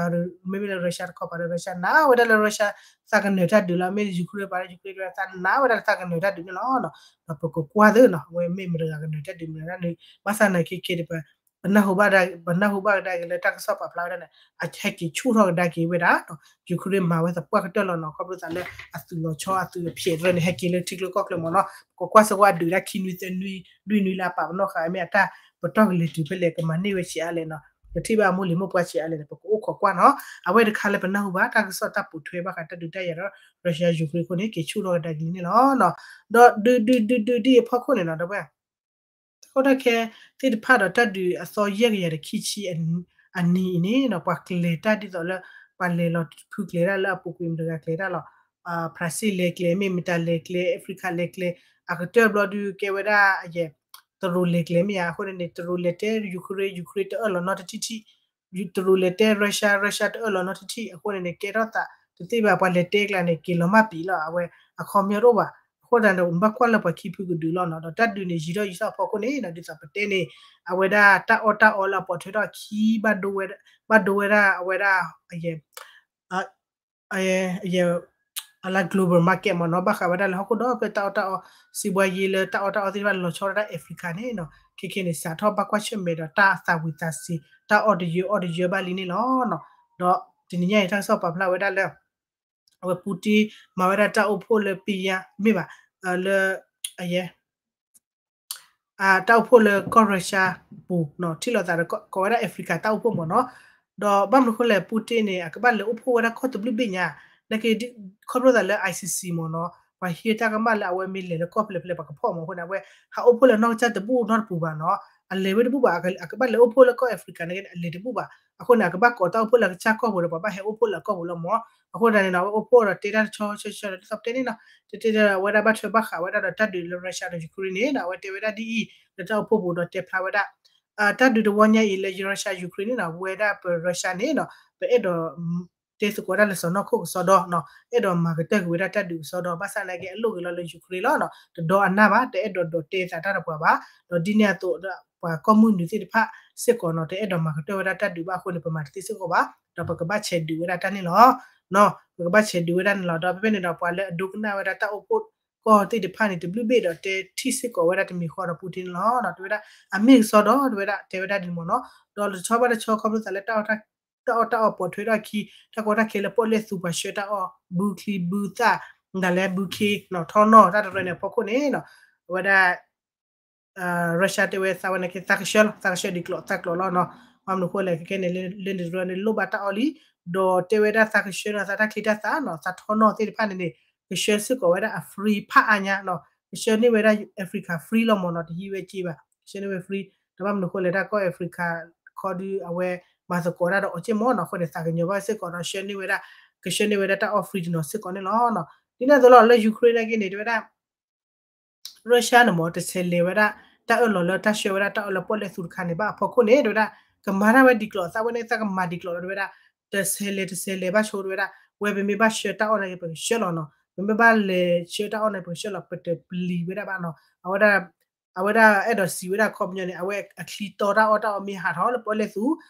မ့မ့ၢ်လၢ Russia တခီပၤဒီး Russia နာ်ဝဲဒၣ်လၢ Russia သးကနၢၤတၢ်ဒုးလီၤ, မ့ၢ် Ukraine ပၤဒီး Ukraine သးနာ်ဝဲဒၣ်လၢသးကနၢၤတၢ်ဒုးန့ၣ်လီၤ. ဒီးပကကွၢ်သ့နီၤ အဝဲမ့ၢ်မတၤတဂၤကနၢၤတၢ်ဒုးမတၤန့ၣ် ဘၣ်ဆၣ်နာ်က့ခဲအံၤဒီး ပ ပနၢ်ဟူဘၣ် ပနၢ်ဟူဘၣ်ကဒါက့ၤလၢတၢ်ကစီၣ်ပာ်ဖျါဝဲဒၣ်န့ၣ် အဟဲက့ၤဆူၣ်ထီၣ်ကဒါက့ၤဝဲဒၣ် Ukraine မၤဝဲသပှၢ်ကတၢၢ်လီၤနီၤ, ခီဖျိသးလၢအသုးလီၤဆီအသုးဖျဲးတဖၣ်န့ၣ် ဟဲက့ၤလၢထံကျိကီၢ်ကျၢၤမ့ၢ်နီၤ, ပကကွၢ်စ့ၢ်ကီးအဒုးတၢ်ခံနွံသၢနွံလွံၢ်နွံလၢအပာ်ပနီၣ်ဃာ် မ့ၢ်အတၢ်ပတီၢ်ကလဲၤတုၤဖဲလဲၣ် ကမၤန့ၢ်ဝဲဆံးအါလဲၣ်နီၤ, ကထံၣ်ဘၣ်အမိၢ်လံၤမိၢ်ပှၢ်ဆံးအါလဲၣ်န့ၣ် ပကအိၣ်ခိးကွၢ်နီၤ, အဝဲတခါလၢပနၢ်ဟူဘၣ်တၢ်ကစီၣ်တၢ်ပိာ်ထွဲဘၣ်ဃးတၢ်ဒုးတၢ်ယၤဒီး Russia Ukraine အဃိန့ၣ် က့ၤဆူၣ်ထီၣ်ကဒါက့ၤလံန့ၣ်လီၤ. ဒီးဒုးဒုးဒုးဒုးဒ်အဖီခိၣ်န့ၣ်နီၤ ဒီပုၢ်ဝဲၢ် တၢ်ကီတၢ်ခဲသ့ၣ်တဖၣ်ဒီးတၢ်ဒုးအသီယဲၢ်ကယၤဒီးခံဆံအနံၤအံၤန့ၣ်နီၤ ပှၤကျဲၤတၢ်ဒ်သိးလၢ ပှၤလဲၤလီၤဖုကျဲၤတၢ်လၢအပူၤကွံာ်မတၤတဂၤကျဲၤတၢ်လီၤ, ဖရၣ်စ့ၣ်လဲၤကျဲၤ မ့ၢ်မတၤလဲၤကျဲၤ Africa လဲၤကျဲၤ အကတၢၢ်ဘျီဒုးကဲဝဲဒၣ် အယဲၢ် တရူးလဲၤကျဲၤမ့ၢ်ဧါ, အဃိန့ၣ်န့ၣ် တရူးလဲၤတဲ Ukraine, Ukraine တအၢၣ်လီၤနီတထံၣ်ထံၣ် တရူးလဲၤတဲ Russia, Russia တအၢၣ်လီၤနီတထံၣ်ထံၣ် အဃိန့ၣ်န့ၣ် ကဲထီၣ်သးတသ့ဘၣ် ပှၤလဲၤတဲကျါန့ၣ် က့ၤလီၤမၢ်ပံာ်လီၤ အဝဲအခီပညီတအိၣ်ဘၣ်, အဃိသတးန့ၣ် ဘၣ်ကွၢ်လၢပှၤခံဖုကဒုးလီၤနီၤ, ဒီးတၢ်ဒုးန့ၣ် ယံာ်ထီၣ်ယံာ်ထီၣ်အဖီခိၣ်န့ၣ်နီၤ ဒ်သိးပတဲန့ၣ် အဝဲဒၣ်တၢ်အီၣ်တၢ်အီလၢအပိာ်ထွဲထီၣ်အခံ ဘၣ်ဒိဝဲဒၣ် ဘၣ်ဒိဝဲဒၣ်အဝဲဒၣ် အယဲၢ် အလၢ global market မ့ၢ်နီၤ, ဘၣ်ဃးဝဲဒၣ်လၢဟီၣ်ခိၣ်ဒီဖျၢၣ်တၢ်အီၣ်တၢ်အီ စံးဘှါယ့လၢတၢ်အီၣ်တၢ်အီသ့ၣ်တဖၣ်လီၤဆီဒၣ်တၢ် Africa န့ၣ်နီၤ, ခဲခဲန့ၣ် စးထီၣ်ဘၣ်ကွၢ်ဆၢၣ်မဲာ်ဒီးတၢ်သးဝံၤသးစ့ၤ တၢ်အီၣ်တယၢအီၣ်တယၢဘၣ်လံန့ၣ်လီၤ. ဒီးတနံၤညါအံၤ တၢ်ကစီၣ်ပာ်ဖျါဝဲဒၣ်လၢ အဝဲ Putin မၤဝဲဒၣ်တၢ်အိၣ်ဖှိၣ်လၢပံယါ မ့ၢ်ဘၣ် လၢ အယဲၢ် တၢ်အိၣ်ဖှိၣ်လၢကီၢ် Russia ပူၤနီၤ ထံၣ်လိာ်သးဒီးကိးဝဲဒၣ် Africa တၢ်အိၣ်ဖှိၣ်မ့ၢ်နီၤ, ဒီးဘၣ်မနုၤဃိလဲၣ် Putin န့ၣ် အကဘၣ်လဲၤအိၣ်ဖှိၣ်ဝဲဒၣ်ကီၢ်တဘျုးဘ့ၣ်ညါ, နာ်က့ ခီဖျိသးလၢ ICC မ့ၢ်နီၤ ပှၤဟံးတၢ်ကမၣ်လၢအဝဲမ့ၢ်လဲၤလၢကီၢ်ဖဲလဲၣ်ဖဲလဲၣ် ပှၤကဖီၣ်မ့ၢ်အဃိန့ၣ် အဝဲဟးအိၣ်ဖှိၣ်လၢနီၢ်ကစၢ်တဘူၣ်နီတပူၤဘၣ်နီၤ, အလဲၤဝဲတဘူၣ်ဘၣ်, အကဘၣ်လဲၤအိၣ်ဖှိၣ်လၢကီၢ် Africa နာ်က့န့ၣ် အလဲၤတဘူၣ်ဘၣ်, အဃိန့ၣ် အကဘၣ်ကိးတၢ်အိၣ်ဖှိၣ်လၢအကစၢ်ကီၢ်ပူၤဒီး ပှၤဘၣ်ဟဲအိၣ်ဖှိၣ်လၢအကီၢ်ပူၤလီၤမ့ၢ်, အဃိသတးန့ၣ်နီၤ အဝဲအိၣ်ဖှိၣ်ဒီးတဲတၢ်တဆီဆီဆီဒီး ဒ်သိးပတဲန့ၣ်နီၤ တဲတဲဒီး အဝဲဒၣ်ဘၣ်ထွဲဘၣ်ဃးဝဲဒၣ်ဒီးတၢ်ဒုးလၢ Russia ဒီး Ukraine န့ၣ်ဒီး အဝဲတဲဝဲဒၣ်ဒ်အံၤ လၢတၢ်အိၣ်ဖှိၣ်ပူၤဒီးတဲဖျါဝဲဒၣ် တၢ်ဒုးတဝီညါအံၤလၢ Russia Ukraine န့ၣ်နီၤ ဝဲဒၣ်ပ Russia န့ၣ်နီၤ ပအဲၣ်ဒိး တဲသကိးဒၣ်လၢစီၤနီၢ်ခိၣ်ကစီဒီနီၤ အဲၣ်ဒိးမၤကတၢၢ်ကွံာ်ဝဲဒၣ်တၢ်ဒုးကစီဒီ ဘၣ်ဆၣ်နာ်က့အလိၣ်ဂ့ၤလီၤလၢ Ukraine လီၤနီၤ တဒီအနၢ်ဘၣ် တအဲၣ်ဒိးဒိးတဲသးတၢ်ဒီးပှၤဘၣ် ဒီးဒ်န့ၣ်အသိးဒီး ပှၤကီၢ်မုၢ်နုာ်သ့ၣ်တဖၣ်စ့ၢ်ကီးနီၤ တအဲၣ်ဒိးမၤကတၢၢ်ဝဲဒၣ်တၢ်ဒုးဘၣ်အဃိန့ၣ် ပမၤတသ့စ့ၢ်ကီးဘၣ် ဒီးပကဘၣ်ဆဲးဒုးဝဲဒၣ်တၢ်န့ၣ်လီၤ ပကဘၣ်ဆဲးဒုးဝဲဒၣ်န့ၣ်လီၤ ဒီးဖဲဖဲန့ၣ်ဒီး ပှၤလၢအဒိကနၣ်ဝဲဒၣ်တၢ်အိၣ်ဖှိၣ်ကီၢ်သ့ၣ်တဖၣ်န့ၣ် တဘျုးဘ့ၣ်ဒီးတဲထံၣ်စ့ၢ်ကီးဝဲဒၣ်တမံၤဃီဒီး Putin န့ၣ်လီၤ တဲဝဲဒၣ် အမ့ၢ်ကစီဒီ တဲဝဲဒၣ် တဲဝဲဒၣ်ဒ်န့ၣ်မ့ၢ်နီၤ ဒီးတဆီဘၣ်တဆီခီဖျိသးလၢ တၢ်အီၣ်တၢ်အီပိာ်ထွဲထီၣ်အခံ တၢ်ကီတၢ်ခဲလၢပီၣ်လဲၣ်သူပှၤဆှၢတၢ်အီၣ် ဘုချံဘုသၣ် ဒၣ်လဲာ်ဘုခ့နီၤ ထီနီၣ် တၢ်တရၢန့ၣ်အဖီခိၣ်န့ၣ်နီၤ အဝဲဒၣ် Russia တဲဝဲသးဝဲန့ၣ်က့ သးကဆှၢလီၤ သးကဆှၢဒံးကျိးသးကျိးလီၤနီၤ ဘၣ်မနုၤဃိလဲၣ် ခဲခဲန့ၣ် လၢန့ၣ်တရၢန့ၣ်လိၣ်ဘၣ်တၢ်အီၣ်လံ ဒီးတဲဝဲဒၣ်သးကဆှၢနီၤ သးတၢ်ချံတၢ်သၣ်နီၤ သးထီနီၣ်သ့ၣ်တဖၣ်န့ၣ်န့ၣ် ကဆှၢစ့ၢ်ကီးဝဲဒၣ်အ free ဖးအါညါနီၤ ကဆှၢန့ၢ်ဝဲဒၣ် Africa free လီၤမ့ၢ်နီၤ တဟံးဝဲစ့ဘၣ် ကဆှၢန့ၢ်ဝဲ free ဒီးဘၣ်မနုၤဃိလဲၣ် တၢ်ကီၢ် Africa ခီဒုးအဝဲမၤသကိးတၢ်ဒီးအီၤစ့ၢ်မ့ၢ်နီၤ အဃိန့ၣ် သးကညီၤဘၣ်စ့ၢ်ကီးဒီးဆှၢန့ၢ်ဝဲဒၣ် ကဆှၢန့ၢ်ဝဲဒၣ်တၢ်အီၣ် free တနီၤစ့ၢ်ကီးန့ၣ်လီၤ. ဒ်န့ၣ်အသိးလီၤ လၢ Ukraine နာ်က့န့ၣ် တဲဝဲဒၣ် Russia န့ၣ်မ့ၢ် တဆဲးလဲၤဝဲဒၣ် တၢ်အၢၣ်လီၤလၢတၢ်ဆှၢဝဲဒၣ်တၢ်အီၣ်လၢပီၣ်လဲၣ်သူတခါန့ၣ် ဘၣ်အဖီခိၣ်န့ၣ် တဲဝဲဒၣ် ကမၤတၢ်ဝဲဒံးကျိး သးဝဲန့ၣ် သးကမၤဒံးကျိးလီၤ တဲဝဲဒၣ် တဆဲးလဲၤ တဆဲးလဲၤဘၣ်ဆိ တဲဝဲဒၣ် ဝဲပမ့ၢ်ဘၣ်ဆှၢတၢ်အီၣ်နာ်က့ ပကဆှၢလီၤနီၤ ပမ့ၢ်ဘၣ်လဲၤဆှၢတၢ်အီၣ်နာ်က့ ပကဆှၢလီၤ ပတပျံၤဝဲဒၣ်ဘၣ်နီၤ အဝဲဒၣ် အဝဲဒၣ်အဲၣ်ဒိးစံးဝဲဒၣ်ခီပညီန့ၣ် အဝဲအချံတီတၢ်အီၣ်တၢ်အီမ့ၢ်ဟးထီၣ်လၢပီၣ်လဲၣ်သူ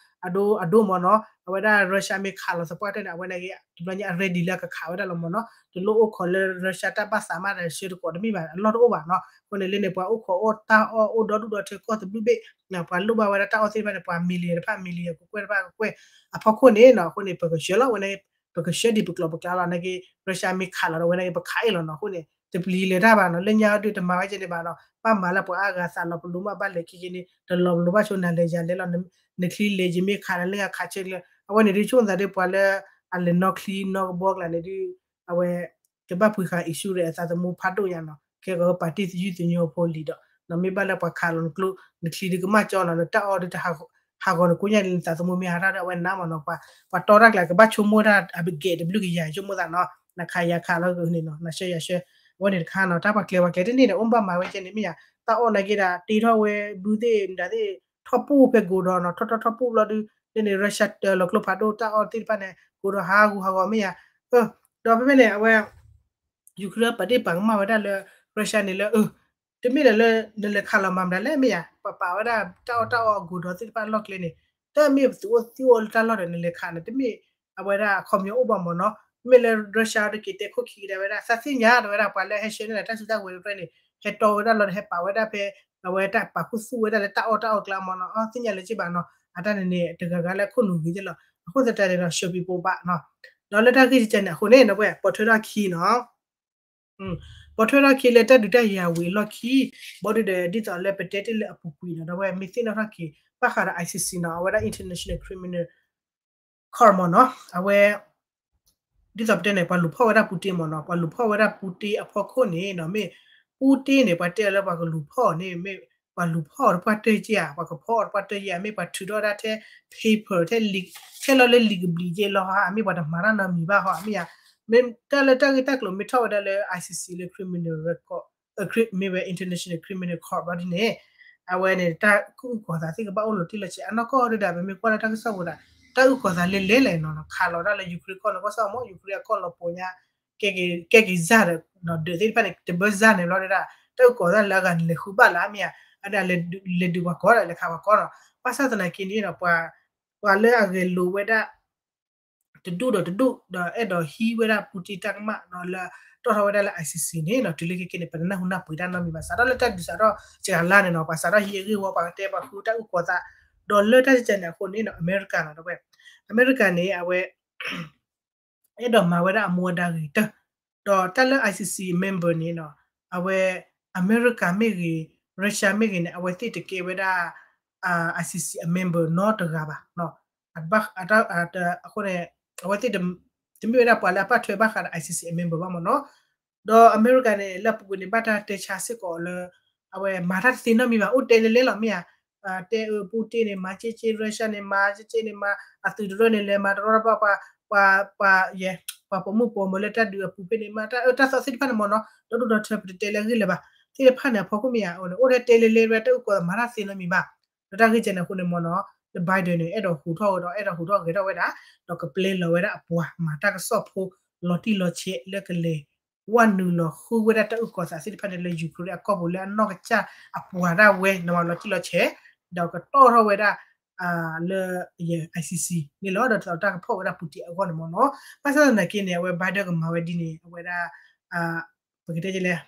အဒိ အဒိမ့ၢ်နီၤ အဝဲဒၣ် Russia မ့ၢ်ခးလီၤသပှၢ်တၢၢ်န့ၣ် အဝဲနာ်က့ တဘျီညါအ ready လၢအကခးဝဲဒၣ်လီၤမ့ၢ်နီၤ တလိၣ်အိၣ်ခိးလၢ Russia တၢ်ဘၣ်သးမးဒီးဆှၢတကိးတမ့ၢ်ဘၣ် အလီၢ်တအိၣ်ဘၣ်နီၤ အဃိန့ၣ်လၢန့ၣ် ပှၤအိၣ်ခိးအီၣ်တၢ်အီၣ်အိၣ်ဒီဒူၣ်ဒီထၢကီၢ်တဘျုးဘ့ၣ် ပှၤလိၣ်ဘၣ်ဝဲဒၣ်တၢ်အီၣ်သ့ၣ်တဖၣ်န့ၣ် ပှၤ million တဖၣ် million ကကွဲၢ်တဖၣ်ကကွဲၢ် အဖီခိၣ်န့ၣ်နီၤ အဃိန့ၣ် ပကဆှၢလီၤဝဲန့ၣ် ပကဆှၢဒံးပကျိးပကျါလီၤ နာ်က့ Russia မ့ၢ်ခးလီၤဒီးဝဲနာ်က့ ပခးအ့ၣ်လီၤနီၤ အဃိန့ၣ် တပျံၤလၢၤတၢ်ဘၣ်နီၤ လၢညါအဒုးတမၤဝဲကဲန့ၣ်ဘၣ်နီၤ ဘၣ်မၤလၢပှၤအါဂၤသးလီၤပလိာ်မး ဘၣ်လဲၤခံက့ၤန့ၣ် တလီၤပလိာ်ဘၣ်ဆိ နၤလဲၤယၤလဲၤလီၤ နချံလဲၤယမ့ၢ်ခးလၢလၢခးဆၢကျၢၤ အဝဲန့ၣ်ဒုးဆိကမိၣ်သးဒ်ပှၤလၢ အလဲၤနီၣ်ချံနီၣ်ကဘီကျါန့ၣ်ဒုး အဝဲ ကဘၣ်ပှ့ၤဃာ် insurance အသးသမူဖးဒိၣ်ညါနီၤ ခဲကီးပာ်တ့ၢ်သယုၢ်သညိဖိလံၤဒီး နမ့ၢ်ဘၣ်လၢပှၤခးလီၤနကျိ နချံဒုးကမၣ်ကၠီနီၤ နတၢ်အီၣ်ဒုးတဟးဂီၤနကိညါန့ၣ် နသးသမူမ့ၢ်ဟးထီၣ်ဒီး အဝဲနါမးနီၤ ပှၤတီတၢ်ကျဲၤ ကဘၣ်ဆိကမိၣ်တၢ်အဂဲၤတဘျုးကယၤ ဆိကမိၣ်သးနီၤ နခးယၤခးလီၤန့ၣ်နီၤ နဆှၢယၤဆှၢ အဝဲန့ၣ်တခါနီၤ တၢ်ပှၤကျဲၤပှၤကျဲၤတန့ၢ်ဒီး အိၣ်ဘၣ်မၤဝဲကဲန့ၣ်မ့ၢ်ယါ တၢ်အီၣ်နာ်က့ဒၣ် တ့ထီၣ်ဝဲဘုသ့ၣ်မတၤသ့ၣ် ထီၣ်ပူၣ်ဖဲကိးဒီးနီၤ ထီၣ်ထီၣ်ထီၣ်ပူၣ်ဘျီဒုး လၢန့ၣ် Russia တၢၤလီၤကျိဖးဒိၣ် တၢ်အီၣ်သ့ၣ်တဖၣ်န့ၣ် ကိးဒီးဟးဂူာ်ဟးဂီၤမ့ၢ်ယါ ဒီးဖဲဖဲန့ၣ် အဝဲ Ukraine ပာ်တ့ၢ်ပာ်ကမၣ်ဝဲဒၣ်လၢ Russia န့ၣ်လၢ တမ့ၢ်လၢ နလဲၤခးလီၤမၤမတၤလဲၣ်မ့ၢ်ယါ ပပာ်ဝဲဒၣ်တၢ်အီၣ်တၢ်အီအကိးဒီးသ့ၣ်တဖၣ်လီၢ်ကျဲန့ၣ် တမ့ၢ်ပသုးအိၣ်သံအိၣ်လၢတၢ်လီၢ်ဒီးနလဲၤခးန့ၣ် တမ့ၢ်အဝဲဒၣ်အခီပညီအိၣ်ဘၣ်မ့ၢ်နီၤ. မ့ၢ်လၢ Russia တက့ၤတဲခိၣ်ခံကဒါဝဲဒၣ် သးသ့ၣ်ညါဒီးဝဲဒၣ်ပှၤလၢဟဲဆှၢန့ၢ်လၢတၢ်စုတၢ်ဝဲၤတဖၣ်န့ၣ် ဟဲတီဝဲဒၣ်လီၤဒီးဟဲပာ်ဝဲဒၣ်ဖဲ အဝဲတၢ်ပာ်ခူသူၣ်ဝဲဒၣ်လၢတၢ်အီၣ်တၢ်အီကျါမ့ၢ်နီၤ. အသ့ၣ်ညါလၢက့ဘၣ်နီၤ အတၢ်န့ၣ်န့ၣ် တဂၤဂၤလၢခိၣ်နူာ်ဂ့ၤက့လီၤ. အဃိသတးန့ၣ်ဒီး ရှုံးပိဘၣ်နီၤ. ဒီးလၢတၢ်ဂ့ၢ်ကဲန့ၣ်အဃိန့ၣ် ဒီးဝဲပိာ်ထွဲထီၣ်ခံနီၤ ပိာ်ထွဲထီၣ်ခံလၢတၢ်ဒုးတၢ်ယၤဝံၤအလီၢ်ခံ ဘီဒုဒီးဒ်သိးလၢပတဲတ့ၢ်လၢအပူၤကွံာ်နီၤ ဒီးဝဲမ့ၢ်သ့ၣ်နီၣ်ထီၣ်က့ၤ ဘၣ်ဃးဒီး ICC နီၤ အဝဲဒၣ် International Criminal Court မ့ၢ်နီၤ အဝဲ ဒ်သိးပတဲန့ၣ် ပှၤလူၤဖီၣ်ဝဲဒၣ်ပူတ့မ့ၢ်နီၤ ပှၤလူၤဖီၣ်ဝဲဒၣ်ပူတ့အဖီခိၣ်န့ၣ်နီၤ မ့ၢ်ပူတ့န့ၣ် ပှၤတဲလၢပှၤကလူၤဖီၣ်န့ၣ် မ့ၢ်ပှၤလူၤဖီၣ်တပှၢ်တၢၢ်က့ဧါ ပှၤကဖီၣ်အီၤတပှၢ်တၢၢ်က့ဧါ မ့ၢ်ပှၤထုးထီၣ်ဝဲဒၣ်ထဲ paper ထဲ ထဲလီၤလၢလံာ်ကဘျံးက့လီၤဧါ မ့ၢ်ပှၤတမၤတၢ်နီတမံၤဘၣ်ဟီ မ့ၢ်ဧါ မ့ၢ်တၢ်လၢတၢ်ဂ့ၢ်တၢ်ကျိၤမ့ၢ်ထီၣ်ဝဲဒၣ်လၢ ICC လၢ criminal record မ့ၢ်ဝဲ International Criminal Court ဘျီဒ်န့ၣ် အဝဲန့ၣ် တၢ်ကအုၣ်ကီၤသးသ့ၣ်ကဘၣ်အိၣ်လီၤတံၢ်လီၤဆဲး အနီၢ်ကီၢ်ဒၣ် ပမ့ၢ်ကွၢ်လၢတၢ်ကစီၣ်ပူၤဒၣ် တၢ်အုၣ်ကီၤသးလဲၤလဲၤလဲၣ်နီၤ ခးလီၤဒၣ်လၢ Ukraine ကီၢ်န့ၣ် ကီၢ်စၢ်မ့ၢ် Ukraine အကီၢ်လီၤပှီၤညါ ကဲက့ၤစၢ်ဒီး ဒၢးသ့ၣ်တဖၣ်န့ၣ် တဘၢစၢ်န့ၣ်ဘျီဒၣ် တၢ်အုၣ်ကီၤသးလၢအဂၤန့ၣ်လဲၤဃုဘၣ်လၢမ့ၢ်ဧါ အဒၣ်လဲၤဒုးပှၤကီၢ်ဒီးလဲၤခးပှၤကီၢ်နီၤ ဘၣ်ဆၣ်သနာ်က့န့ၣ်ဒီး ပှၤလၢအဂဲၤလိာ်ဝဲဒၣ် တဒူၣ်ဒီးတဒူၣ် ဒီးအဲၣ်ဒိးဟံးဝဲဒၣ် Putin တၢ်ကမၣ်နီၤ လၢတီၣ်ထီၣ်ဝဲဒၣ်လၢ ICC န့ၣ်နီၤ တုၤလၢခဲကနံၣ်န့ၣ် ပတနၢ်ဟူနၢ်ပှ့ၤတၢ်နီတမံၤဘၣ် စးထီၣ်လၢတၢ်ဒုးစးထီၣ်စှၤလါန့ၣ်နီၤ ပှၤစးထီၣ်ဟံးအဂ့ၢ်ဝီ ပှၤကတဲပှၤဃုတၢ်အုၣ်ကီၤသး ဒီးလၢတၢ်ကဲန့ၣ်အဃိန့ၣ်နီၤ အမဲရကၤနီၤ ဒီးဝဲ အမဲရကၤန့ၣ် အဝဲ အဲၣ်ဒိးမၤဝဲဒၣ်အမူအဒါဂ့ၤကတၢၢ် ဒီးတၢ်လၢ ICC member န့ၣ်နီၤ အဝဲ အမဲရကၤမ့ၢ်ဂ့ၤ Russia မ့ၢ်ဂ့ၤန့ၣ် အဝဲသ့ၣ်တကဲဝဲဒၣ် ICC အ member နီတဂၤဘၣ် အဃိန့ၣ် အဝဲသ့ၣ် တမ့ၢ်ဝဲဒၣ်ပှၤလၢအပာ်ထွဲဘၣ်ဃးဒီး ICC အ member ဘၣ်မ့ၢ်နီၤ ဒီးအမဲရကၤန့ၣ် လၢအပူၤကွံာ်န့ၣ် ဘၣ်တၢ်တဲဆါစ့ၢ်ကီးလၢ အဝဲမၤတၢ်တသ့နီတမံၤဘၣ် အိၣ်တဲလဲၤလဲၤလီၤမ့ၢ်ဧါ တဲအၢ Putin န့ၣ် မၤက့က့ Russia န့ၣ် မၤက့က့န့ၣ် မၤအသုးတရၢန့ၣ် လဲၤမၤတရီတပါ ပှၤ ပှၤ ယဲ ပှၤပိာ်မုၣ်ပိာ်မၢၤလၢတၢ်ဒုးအပူၤဖဲန့ၣ် မၤတၢ်အၢတၢ်သီသ့ၣ်တဖၣ်န့ၣ်မ့ၢ်နီၤ ဒီဒူၣ်ဒီထၢ ပတတဲလၢအဂ့ၢ်လၢၤဘၣ် သ့ၣ်တဖၣ်န့ၣ် အဖီခိၣ်မ့ၢ်ဧါ အိၣ်န့ၣ် အိၣ်ထဲတဲလဲၤလဲၤဝဲ တၢ်အုၣ်ကီၤမၤတၢ်သ့နီတမံၤဘၣ် ဒီးတၢ်ဂ့ၢ်ကဲန့ၣ်အဃိန့ၣ်မ့ၢ်နီၤ လၢ Biden န့ၣ် အဲၣ်ဒိးဟူးထီၣ်ဝဲဒီး အဲၣ်ဒိးဟူးထီၣ်ဂဲၤထီၣ်ဝဲဒၣ် ဒီးကပျဲလီၤဝဲဒၣ်အပှၤမၤတၢ်ကစီၣ်ဖိ လီၤတံၢ်လီၤဆဲးလၢကလဲၤ ဝဲနုာ်လီၤဃုဝဲဒၣ်တၢ်အုၣ်ကီၤသးသ့ၣ်တဖၣ်န့ၣ်လၢ Ukraine အကီၢ်ပူၤလၢအနီၢ်ကစၢ်အပှၤဒၣ်ဝဲ နမၤလီၤတံၢ်လီၤဆဲး ဒီးကတီၢ်ထီၣ်ဝဲဒၣ် လၢ ICC န့ၣ်လီၤ ဒီးတၢ်ကဖီၣ်ဝဲဒၣ် Putin အဂီၢ်န့ၣ်မ့ၢ်နီၤ ဘၣ်ဆၣ်သနာ်က့န့ၣ် အဝဲ Biden ကမၤဝဲဒ်န့ၣ် အဝဲဒၣ် ပကတဲလဲၣ်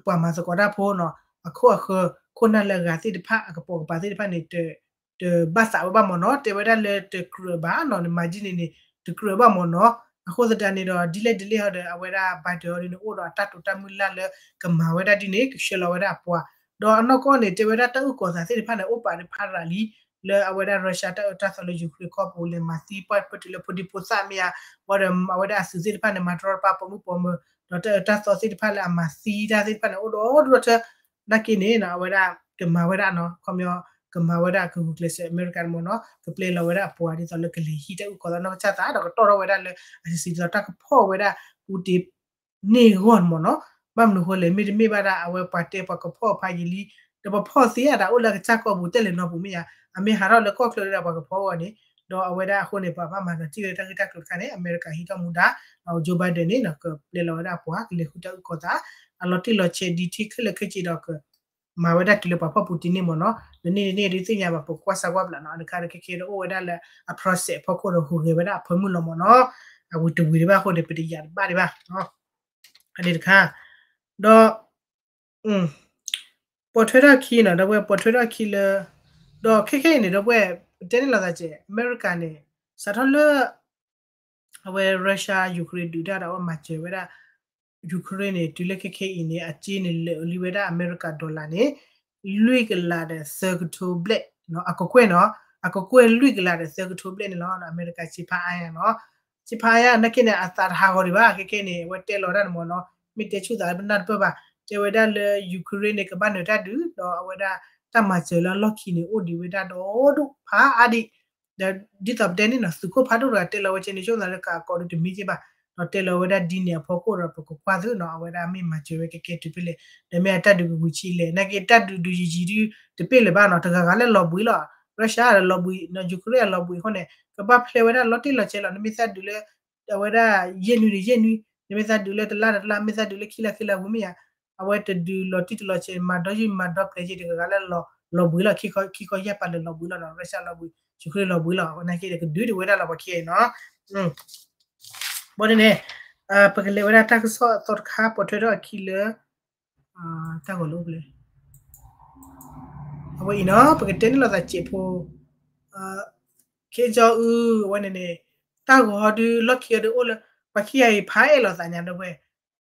ပှၤမၤသကိးတၢ်ဖိနီၤ အခိၣ်အဃၢၤ ခိၣ်နၢ်လၢအဂၤသ့ၣ်တဖၣ် အကပိာ်ကပၤသ့ၣ်တဖၣ်န့ၣ် တဘၣ်သးဝဲဘၣ်မ့ၢ်နီၤ တဲဝဲဒၣ်လၢတကြၢးဘၣ်နီၤ နမၤဒ်န့ၣ်န့ၣ် တကြၢးဘၣ်မ့ၢ်နီၤ အဃိသတးန့ၣ်ဒီး ဒ်လဲၣ်ဒ်လဲၣ်ဟီဒီး အဝဲဒၣ် Biden အီၤဒ်န့ၣ် အိၣ်ဒီးအတၢ်တိာ်တၢ်မုၢ်လၢ်လၢ ကမၤဝဲဒၣ်ဒ်န့ၣ် ကဆှၢလီၤဝဲဒၣ်အပှၤ ဒီးအနီၢ်ကီၢ်န့ၣ် တဲဝဲဒၣ်တၢ်အုၣ်ကီၤသးသ့ၣ်တဖၣ်န့ၣ် အိၣ်ပာ်တဖၣ်ရၤလံ လၢအဝဲဒၣ် Russia တၢ်အၢတၢ်သီလၢ Ukraine ကီၢ်ပူၤလဲၤမၤသံပှၢ်ပၢၢ်တုၤလၢဖိဒံဖိသၣ်မ့ၢ်ဧါ ဝံၤဒီးအဝဲဒၣ်အသုးသ့ၣ်တဖၣ်န့ၣ် မၤတရီတပါပိာ်မုၣ်ပိာ်မၢၤ ဒီးတၢ်အၢတၢ်သီသ့ၣ်တဖၣ်လၢအမၤသံတၢ်သ့ၣ်တဖၣ်န့ၣ် အိၣ်ဒီးဒိၣ်ဒီထၢ နာ်က့န့ၣ်နီၤ အဝဲဒၣ် ကမၤဝဲဒၣ်နီၤ ခီပညီ ကမၤဝဲဒၣ်ကဂုာ်ကျဲးစၢးအမဲရကၤန့ၣ်မ့ၢ်နီၤ ကပျဲလီၤဝဲဒၣ်အပှၤဒ်သိးလၢကလဲၤဟံးတၢ်အုၣ်ကီၤသးနီၢ်ကစၢ်သး ဒီးကတီၢ်ထီၣ်ဝဲဒၣ်လၢ ICC ဒ်သိးတၢ်ကဖီၣ်ဝဲဒၣ် Putin န့ၢ်အဂီၢ်န့ၣ်မ့ၢ်နီၤ ဘၣ်မနုၤဃိလဲၣ် မ့တမ့ၢ်ဘၣ်ဒၣ် အဝဲပှၤတဲပှၤကဖီၣ်ဖးယံာ်လံ ဒီးပဖီၣ်သ့အတၢ်အိၣ်လၢအကစၢ်ကီၢ်ပူၤတဲလဲၤနီၢ်ပူၤမ့ၢ်ဧါ အမ့ၢ်ဟးထီၣ်လၢကီၢ်ချၢဒီးပှၤကဖီၣ်အဂီၢ်န့ၣ် ဒီးအဝဲဒၣ်အဃိန့ၣ် ပှၤဘၣ်မၤလီၤတံၢ်ဝဲတၢ်ဂ့ၢ်တၢ်ကျိၤတခါန့ၣ် အမဲရကၤဟံးထီၣ်မူဒါ ဒီး Joe Biden န့ၣ် ကပျဲလီၤဝဲဒၣ်အပှၤ ကလဲၤဃုတၢ်အုၣ်ကီၤသး အလီၤတံၢ်လီၤဆဲးဒ်ထံခဲလၢာ်ခဲဆ့ဒီးက မၤဝဲဒၣ်တုၤလၢပှၤဖီၣ် Putin န့ၣ်မ့ၢ်နီၤ နန့ၣ်တန့ၢ်ဒုးသ့ၣ်ညါဘၣ် ပကွၢ်စၢၤကွၢ်ဘျးနီၤ အတခါဒီးခဲခဲဒီးအိၣ်ဝဲဒၣ်လၢအ process အဖီခိၣ်ဒီးဟူးဂဲၤဝဲဒၣ်အဖၢမုၢ်လီၤမ့ၢ်နီၤ အဝံၤတဝံၤဒံးဘၣ်အဃိန့ၣ် ပတယာ်တဘၣ်ဒံးဘၣ် အန့ၣ်တခါ ဒီး ပိာ်ထွဲထီၣ်ခံနီၤ ဒီပုၢ်ဝဲၢ် ပိာ်ထွဲထီၣ်ခံလၢ ဒီးခဲခဲအံၤန့ၣ် ဒီပုၢ်ဝဲၢ် ပတဲန့ၣ်လိာ်သးကဲး အမဲရကၤန့ၣ် စးထီၣ်လၢ အဝဲ Russia Ukraine ဒုးတၢ်ဒီးအဝဲမၤစၢၤဝဲဒၣ် Ukraine န့ၣ် တုၤလၢခဲခဲအံၤန့ၣ် အစ့န့ၣ်လၢာ်လံဝဲဒၣ်အမဲရကၤ dollar န့ၣ် လွံၢ်ကလးဒီးသၢကထိဘျဲၣ် အကကွဲၢ်နီၤ အကကွဲၢ်လွံၢ်ကလးဒီးသၢကထိဘျဲၣ်န့ၣ်လီၤ အမဲရကၤစ့ဖးအါယါနီၤ စ့ဖးအါယါ နာ်က့န့ၣ်အသးတဟးဂီၤဒံးဘၣ် ခဲခဲန့ၣ် အဝဲတဲလီၤတၢ်န့ၣ်မ့ၢ်နီၤ မ့ၢ်တဲဆူၣ်သးပနၢ်တပၢၢ်ဘၣ် တဲဝဲဒၣ်လၢ Ukraine န့ၣ် ကဘၣ်နုာ်တၢ်ဒုး ဒီးအဝဲဒၣ်တၢ်မၤစၢၤလၢအလီၢ်ခံန့ၣ် အိၣ်ဒံးဝဲဒၣ်ဒီဒူၣ်ဖးအါဒံး ဒီးဒ်သိးပတဲန့ၣ်နီၤ သုးခိၣ်ဖးဒိၣ်တဂၤတဲလီၤဝဲကဲန့ၣ် ဆိသးလၢကးကီးဒုးတမံၤက့ဘၣ် ဒီးတဲလီၤဝဲဒၣ်ဒ်န့ၣ်အဖီခိၣ်ဒီး ပကကွၢ်သုနီၤ အဝဲဒၣ်မ့ၢ်မၤစၢၤဝဲကဲကဲတုၤဖဲလဲၣ် ဒီးမ့ၢ်အတၢ်ဒုးကဝံၤဆံးလဲၣ် နာ်က့တၢ်ဒုးဒုးယံာ်ယံာ်ဒုး တပ့ၢ်လၢၤဘၣ်နီၤ တဂၤဂၤလၢလီၤဘှံးလီၤ Russia လီၤဘှံး Ukraine အလီၤဘှံးအဃိန့ၣ် ကဘၣ်ဖျဲဝဲဒၣ်လီၤတံၢ်လီၤဆဲးလီၤ နမ့ၢ်သးဒုးလၢ အဝဲဒၣ် ယဲၢ်နွံဒီးယဲၢ်နွံ နမ့ၢ်သးဒုးလၢတလါဒီးတလါ မ့ၢ်သးဒုးလၢခံလါခံလါဝံၤမ့ၢ်ဧါ အဝဲတဒုးလီၤတံၢ်တလီၤဆဲး မၤဒီယုၢ်မၤဒီပျဲၤက့တဂၤဂၤလၢလီၤဘှံးလီၤ ခံခီယဲၢ်ပာ်လၢလီၤဘှံးလီၤနီၤ Russia လီၤဘှံး ယူၤခရ့ၣ်လီၤဘှံးလီၤ. အဝဲနာ်က့ဒီးကဒုးဒံးဝဲဒၣ်လီၤ ပှၤခံဂၤအံၤနီၤ. ဘၣ်န့ၣ်န့ၣ် ပကလဲၤဝဲဒၣ်တၢ်ကစီၣ်အသီတခါ ပိာ်ထွဲထီၣ်အခံလၢ တၢ်ဂီၤလၢအိၣ်ဖျဲၣ် အဝဲအံၤနီၤ ပကတဲန့ၢ်လိာ်သးစဲးဖိ ခ့ကၠီအူ အဝဲန့ၣ်န့ၣ် တၢ်ဂီၤဒုးလီၢ်ခံအီၤဒုးအိၣ်လၢ ပှၤခံဂၤအံၤဖးအဲၣ်လိာ်သးညါဒီးဝဲ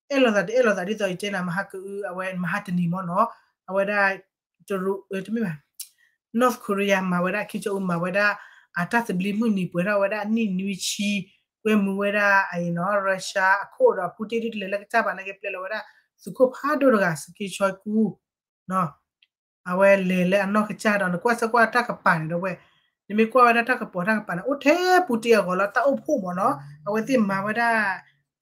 အဲၣ်လိာ်သးတအဲၣ်လိာ်သးဒ်သိးယတဲနၤ မဟါကအု အဝဲမဟါတနံၤမ့ၢ်နီၤ အဝဲဒၣ် တရူး တမ့ၢ်ဘၣ် North Korea မၤဝဲဒၣ် ခ့ကၠီအူမၤဝဲဒၣ် အတၢ်သဘျ့မုၢ်နံၤပှဲၤထီၣ်ဝဲဒၣ်အနံၣ်နွံဆံ ကွဲမုာ်ဝဲဒၣ်အအံၤနီၤ Russia အခိၣ်ဒီး Putin ဒုးတလဲၤလၢကစၢ်ဘၣ်နာ်က့ ပျဲလီၤဝဲဒၣ် သုးခိၣ်ဖးဒိၣ်တဂၤ စက့ဆှီကူ အဝဲလဲၤလၢအနီၢ်ကစၢ်ဒီး နကွၢ်စၢၤကွၢ်တၢ်ကပၤန့ၣ်ဒီးဝဲ နမ့ၢ်ကွၢ်ဝဲဒၣ်တၢ်ကပီၤတၢ်ကပၤန့ၣ် အိၣ်ထဲ Putin အဂီၤလီၤ တၢ်အိၣ်ဖှိၣ်မ့ၢ်နီၤ အဝဲသ့ၣ်မၤဝဲဒၣ်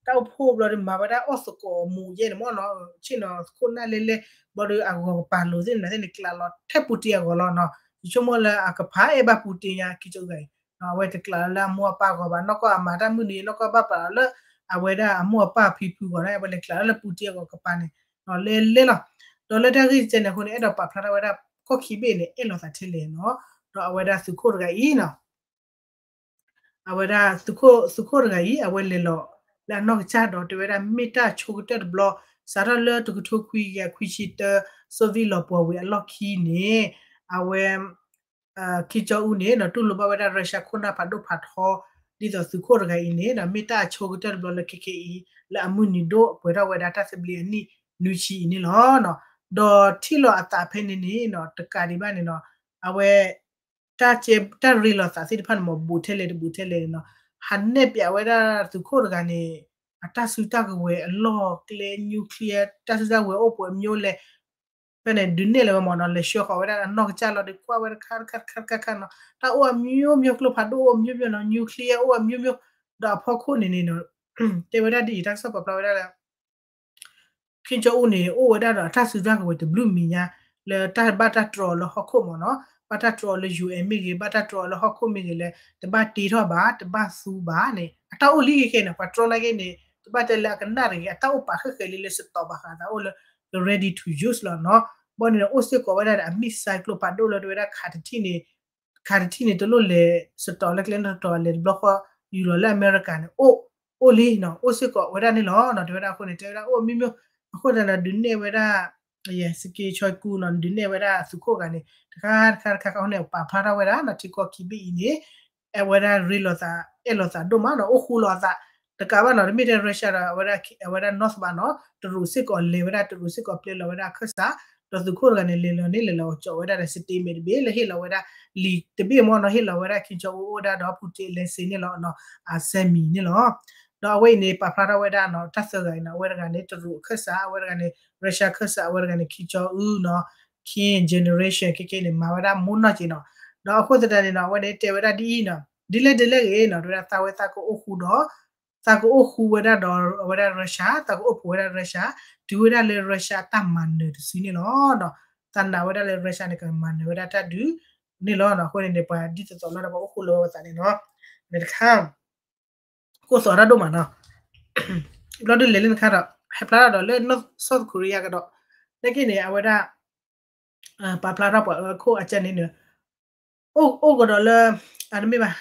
တၢ်အိၣ်ဖှိၣ်ဘျီဒီးမၤဝဲဒၣ်အီၣ်သကိးမူးယဲၢ်န့ၣ်မ့ၢ်နီၤ ဆ့ၣ်နီၤသခိၣ်နၢ်လဲလဲ ဘျီဒီးအဂီၤကပၤလိၤသ့ၣ်န့ၣ်သ့ၣ်န့ၣ် ကျးလီၤထဲ Putin အဂီၤလီၤနီၤ ယဆိကမိၣ်လၢအကဖးအဲၣ်ဘၣ် Putin ညါ ခ့ကၠီအူဂၤအံၤ အဝဲတကျးလီၤလၢအမိၢ်အပၢ်အဂီၤဘၣ် နီၢ်ကီၢ်အမၤတၢ်မုၢ်နံၤ နီၢ်ကီၢ်ဘၣ်ပာ်လီၤလၢ အဝဲဒၣ်အမိၢ်အပၢ်ဖံဖုအဂီၤန့ၣ် အဝဲလဲၤကျးလီၤလၢ Putin အဂီၤကပၤန့ၣ် လဲလဲလီၤ ဒီးလၢတၢ်ဂ့ၢ်ကဲန့ၣ်အဃိန့ၣ် အဲၣ်ဒိးပာ်ဖျါထီၣ်ဝဲဒၣ် ကီၢ်ခံဘ့ၣ်န့ၣ် အဲၣ်လိာ်သးထဲလဲၣ်နီၤ ဒီးအဝဲဒၣ်သုးခိၣ်တဂၤအံၤနီၤ အဝဲဒၣ်သုးခိၣ်တဂၤအံၤ အဝဲလဲၤလီၤလၢအနီၢ်ကစၢ်ဒီးတဲဝဲဒၣ် မ့ၢ်တၢ်ဆိကတၢၢ်တဘျီ စးထီၣ်လၢတကထိခွံကယၤခွံဆံတၢ Soviet လီၤပှီၢ်ဝံၤအလီၢ်ခံန့ၣ် အဝဲ ခ့ကၠီအူန့ၣ် တူၢ်လိာ်ဘၣ်ဝဲဒၣ် Russia ခိၣ်နၢ်ဖးဒိၣ်ဖးထီ ဒ်သိးသုးခိၣ်တဂၤအံၤန့ၣ် မ့ၢ်တၢ်အဆိကတၢၢ်တဘျီလၢခဲခဲအံၤ လၢအမုၢ်နံၤဒိၣ်ပှဲၤထီၣ်ဝဲဒၣ်တၢ်သဘျ့အနံၣ်နွံဆံအံၤန့ၣ်လီၤ. ဒီးထံၣ်လီၤအသးဖဲန့ၣ်န့ၣ်နီၤ တကးဒံးဘၣ်န့ၣ်နီၤ အဝဲ တၢ်ကဲ တၢ်ရ့လိာ်သးသ့ၣ်တဖၣ်န့ၣ်မ့ၢ် ဘူးထဲလဲၣ်တဘူးထဲလဲၣ်န့ၣ်နီၤ ဟးနဲၣ်ပၠးဝဲဒၣ်သုးခိၣ်တဂၤန့ၣ် အတၢ်စုတၢ်ကဝဲၤအလီၢ်ကျဲ nuclear တၢ်စုတၢ်ကဝဲၤအိၣ်ပှဲၤအမျိုးလဲၣ် ဖဲန့ၣ် ဒုးနဲၣ်လီၤဝဲမ့ၢ်နီၤ လဲၤဆှၢဃီၤဝဲဒၣ်အနီၢ်ကစၢ်လီၤဒီး ကွၢ်ဝဲတခါတခါတခါတခါနီၤ တၢ်အိၣ်အမျိုးမျိုး ကျိဖးဒိၣ်အိၣ်အမျိုးမျိုးနီၤ nuclear အိၣ်အမျိုးမျိုး ဒီးအဖီခိၣ်န့ၣ်န့ၣ်နီၤ တဲဝဲဒၣ်ဒ်အံၤ တၢ်ကစီၣ်ပာ်ဖျါဝဲဒၣ်လၢ ခ့ကၠီအူန့ၣ် အိၣ်ဝဲဒၣ်ဒီးအတၢ်စုတၢ်ကဝဲၤတဘျုးမံၤညါ လၢတၢ်ဘၣ်တၢ်တြီအီၤလၢဟီၣ်ခိၣ်မ့ၢ်နီၤ ဘၣ်တၢ်တြီအီၤလၢ ယူဢၣ်မ့ၢ်ဂ့ၤ ဘၣ်တၢ်တြီအီၤလၢဟီၣ်ခိၣ်မ့ၢ်ဂ့ၤလၢ တဘၣ်တ့ထီၣ်ဘၣ် တဘၣ်သူဘၣ်န့ၣ် အတၢ်အိၣ်လံခဲခဲန့ၣ် ပှၤတြီနာ်က့န့ၣ် တဘၣ်တဲလၢအကနၣ်တဂ့ၤ အတၢ်အိၣ်ပာ်ဃဲၣ်ဃဲၣ်လံလၢ စတီးဘၣ်ဃးသးအိၣ်လၢ ready to use လီၤနီၤ ဘၣ်န့ၣ်ဒီး အိၣ်စ့ၢ်ကီးဝဲဒၣ်ဒီးအ missile ကျိဖးဒိၣ်လၢတဲဝဲဒၣ် ခးတထံၣ်န့ၣ် ခးတထံၣ်န့ၣ် တလိၣ်လဲၤ စတီးလၢကျဲနီတတီၤ လဲၤတဘျီဃီ ယူၤလီၤလၢအမဲရကၤန့ၣ် အိၣ် အိၣ်လံနီၤ အိၣ်စ့ၢ်ကီးဝဲဒၣ်န့ၣ်လီၤနီၤ တဲဝဲဒၣ်အဃိန့ၣ် တဲဝဲဒၣ်အိၣ်အမျိုးမျိုး အဃိသတးဒီးဒုးနဲၣ်ဝဲဒၣ် ယဲ စက့ဆှီကူနီၤ ဒုးနဲၣ်ဝဲဒၣ်သုးခိၣ်တဂၤန့ၣ် တခါတခါတခါခါန့ၣ် ပာ်ဖျါထီၣ်ဝဲဒၣ်နီၤ ထံကီၢ်ခံဘ့ၣ်အံၤန့ၣ် အဝဲဒၣ်ရ့လိာ်သး အဲၣ်လိာ်သးဒိၣ်မးနီၤ အိၣ်ဃူလိာ်အသး တကးဘၣ်နီၤ တမ့ၢ်ထဲ Russia ဒီး အဝဲဒၣ် North ဘၣ်နီၤ တရူးစ့ၢ်ကီးလဲၤဝဲဒၣ် တရူးစ့ၢ်ကီးပျဲလီၤဝဲဒၣ်အခၢၣ်စး ဒီးသုးခိၣ်တဂၤန့ၣ် လဲၤလီၤန့ၣ် လဲၤလီၤကၠီးဝဲဒၣ်ဒီး statement တဘ့ၣ်လၢဟ့ၣ်လီၤဝဲဒၣ် လံာ်တဘ့ၣ်မ့ၢ်နီၤ ဟ့ၣ်လီၤဝဲဒၣ် ခ့ကၠီအူအိၣ်ဝဲဒၣ်ဒီး Putin အလဲၤစ့န့ၣ်လီၤနီၤ အစဲမံၤန့ၣ်လီၤ ဒီးအဝဲအံၤန့ၣ် ပာ်ဖျါထီၣ်ဝဲဒၣ်နီၤ တၢ်သၢဂၤအံၤနီၤ အဝဲတဂၤန့ၣ် တရူးအခၢၣ်စး အဝဲတဂၤန့ၣ် Russia အခၢၣ်စး အဝဲတဂၤန့ၣ် ခ့ကၠီအူနီၤ Kim generation ခဲခဲန့ၣ် မၤဝဲဒၣ်မိၢ်နီၢ်က့ၤနီၤ ဒီးအဃိသတးန့ၣ်နီၤ အဝဲန့ၣ်တဲဝဲဒၣ်ဒ်အံၤနီၤ ဒ်လဲၣ်ဒ်လဲၣ်ဂ့ၤနီၤ တဲဝဲဒၣ်သးဝဲသးကအိၣ်ဃူဒီး သးကအိၣ်ဃူဝဲဒၣ်ဒီးအဝဲဒၣ် Russia သးကအိၣ်ဖှိၣ်ဝဲဒၣ် Russia တုၤဝဲဒၣ်လၢ Russia အတၢ်မၤနၢၤတစုန့ၣ်လီၤ. သးနာ်ဝဲဒၣ်လၢ Russia န့ၣ် ကမၤနၢၤဝဲဒၣ်တၢ်ဒုးန့ၣ်လီၤ. အဃိန့ၣ်န့ၣ် ပှၤဒ်သိးသိးလီၤဒီး ပှၤအိၣ်ဃူလၢဝဲသးန့ၣ်နီၤ မ့ၢ်တခါ ကိၢ်သီးတၢ်ဒိၣ်မးနီၤ ဘျီဒုးလဲၤလၢနခါဒီး ဟဲဖျါထီၣ်ဒီးလၢ South Korea ကဒီး နာ်က့န့ၣ် အဝဲဒၣ် ပာ်ဖျါထီၣ်ပှၤအခိၣ်အကၢန့ၣ်န့ၣ် အိၣ်အိၣ်ကဒီးလၢ အတမ့ၢ်ဘၣ်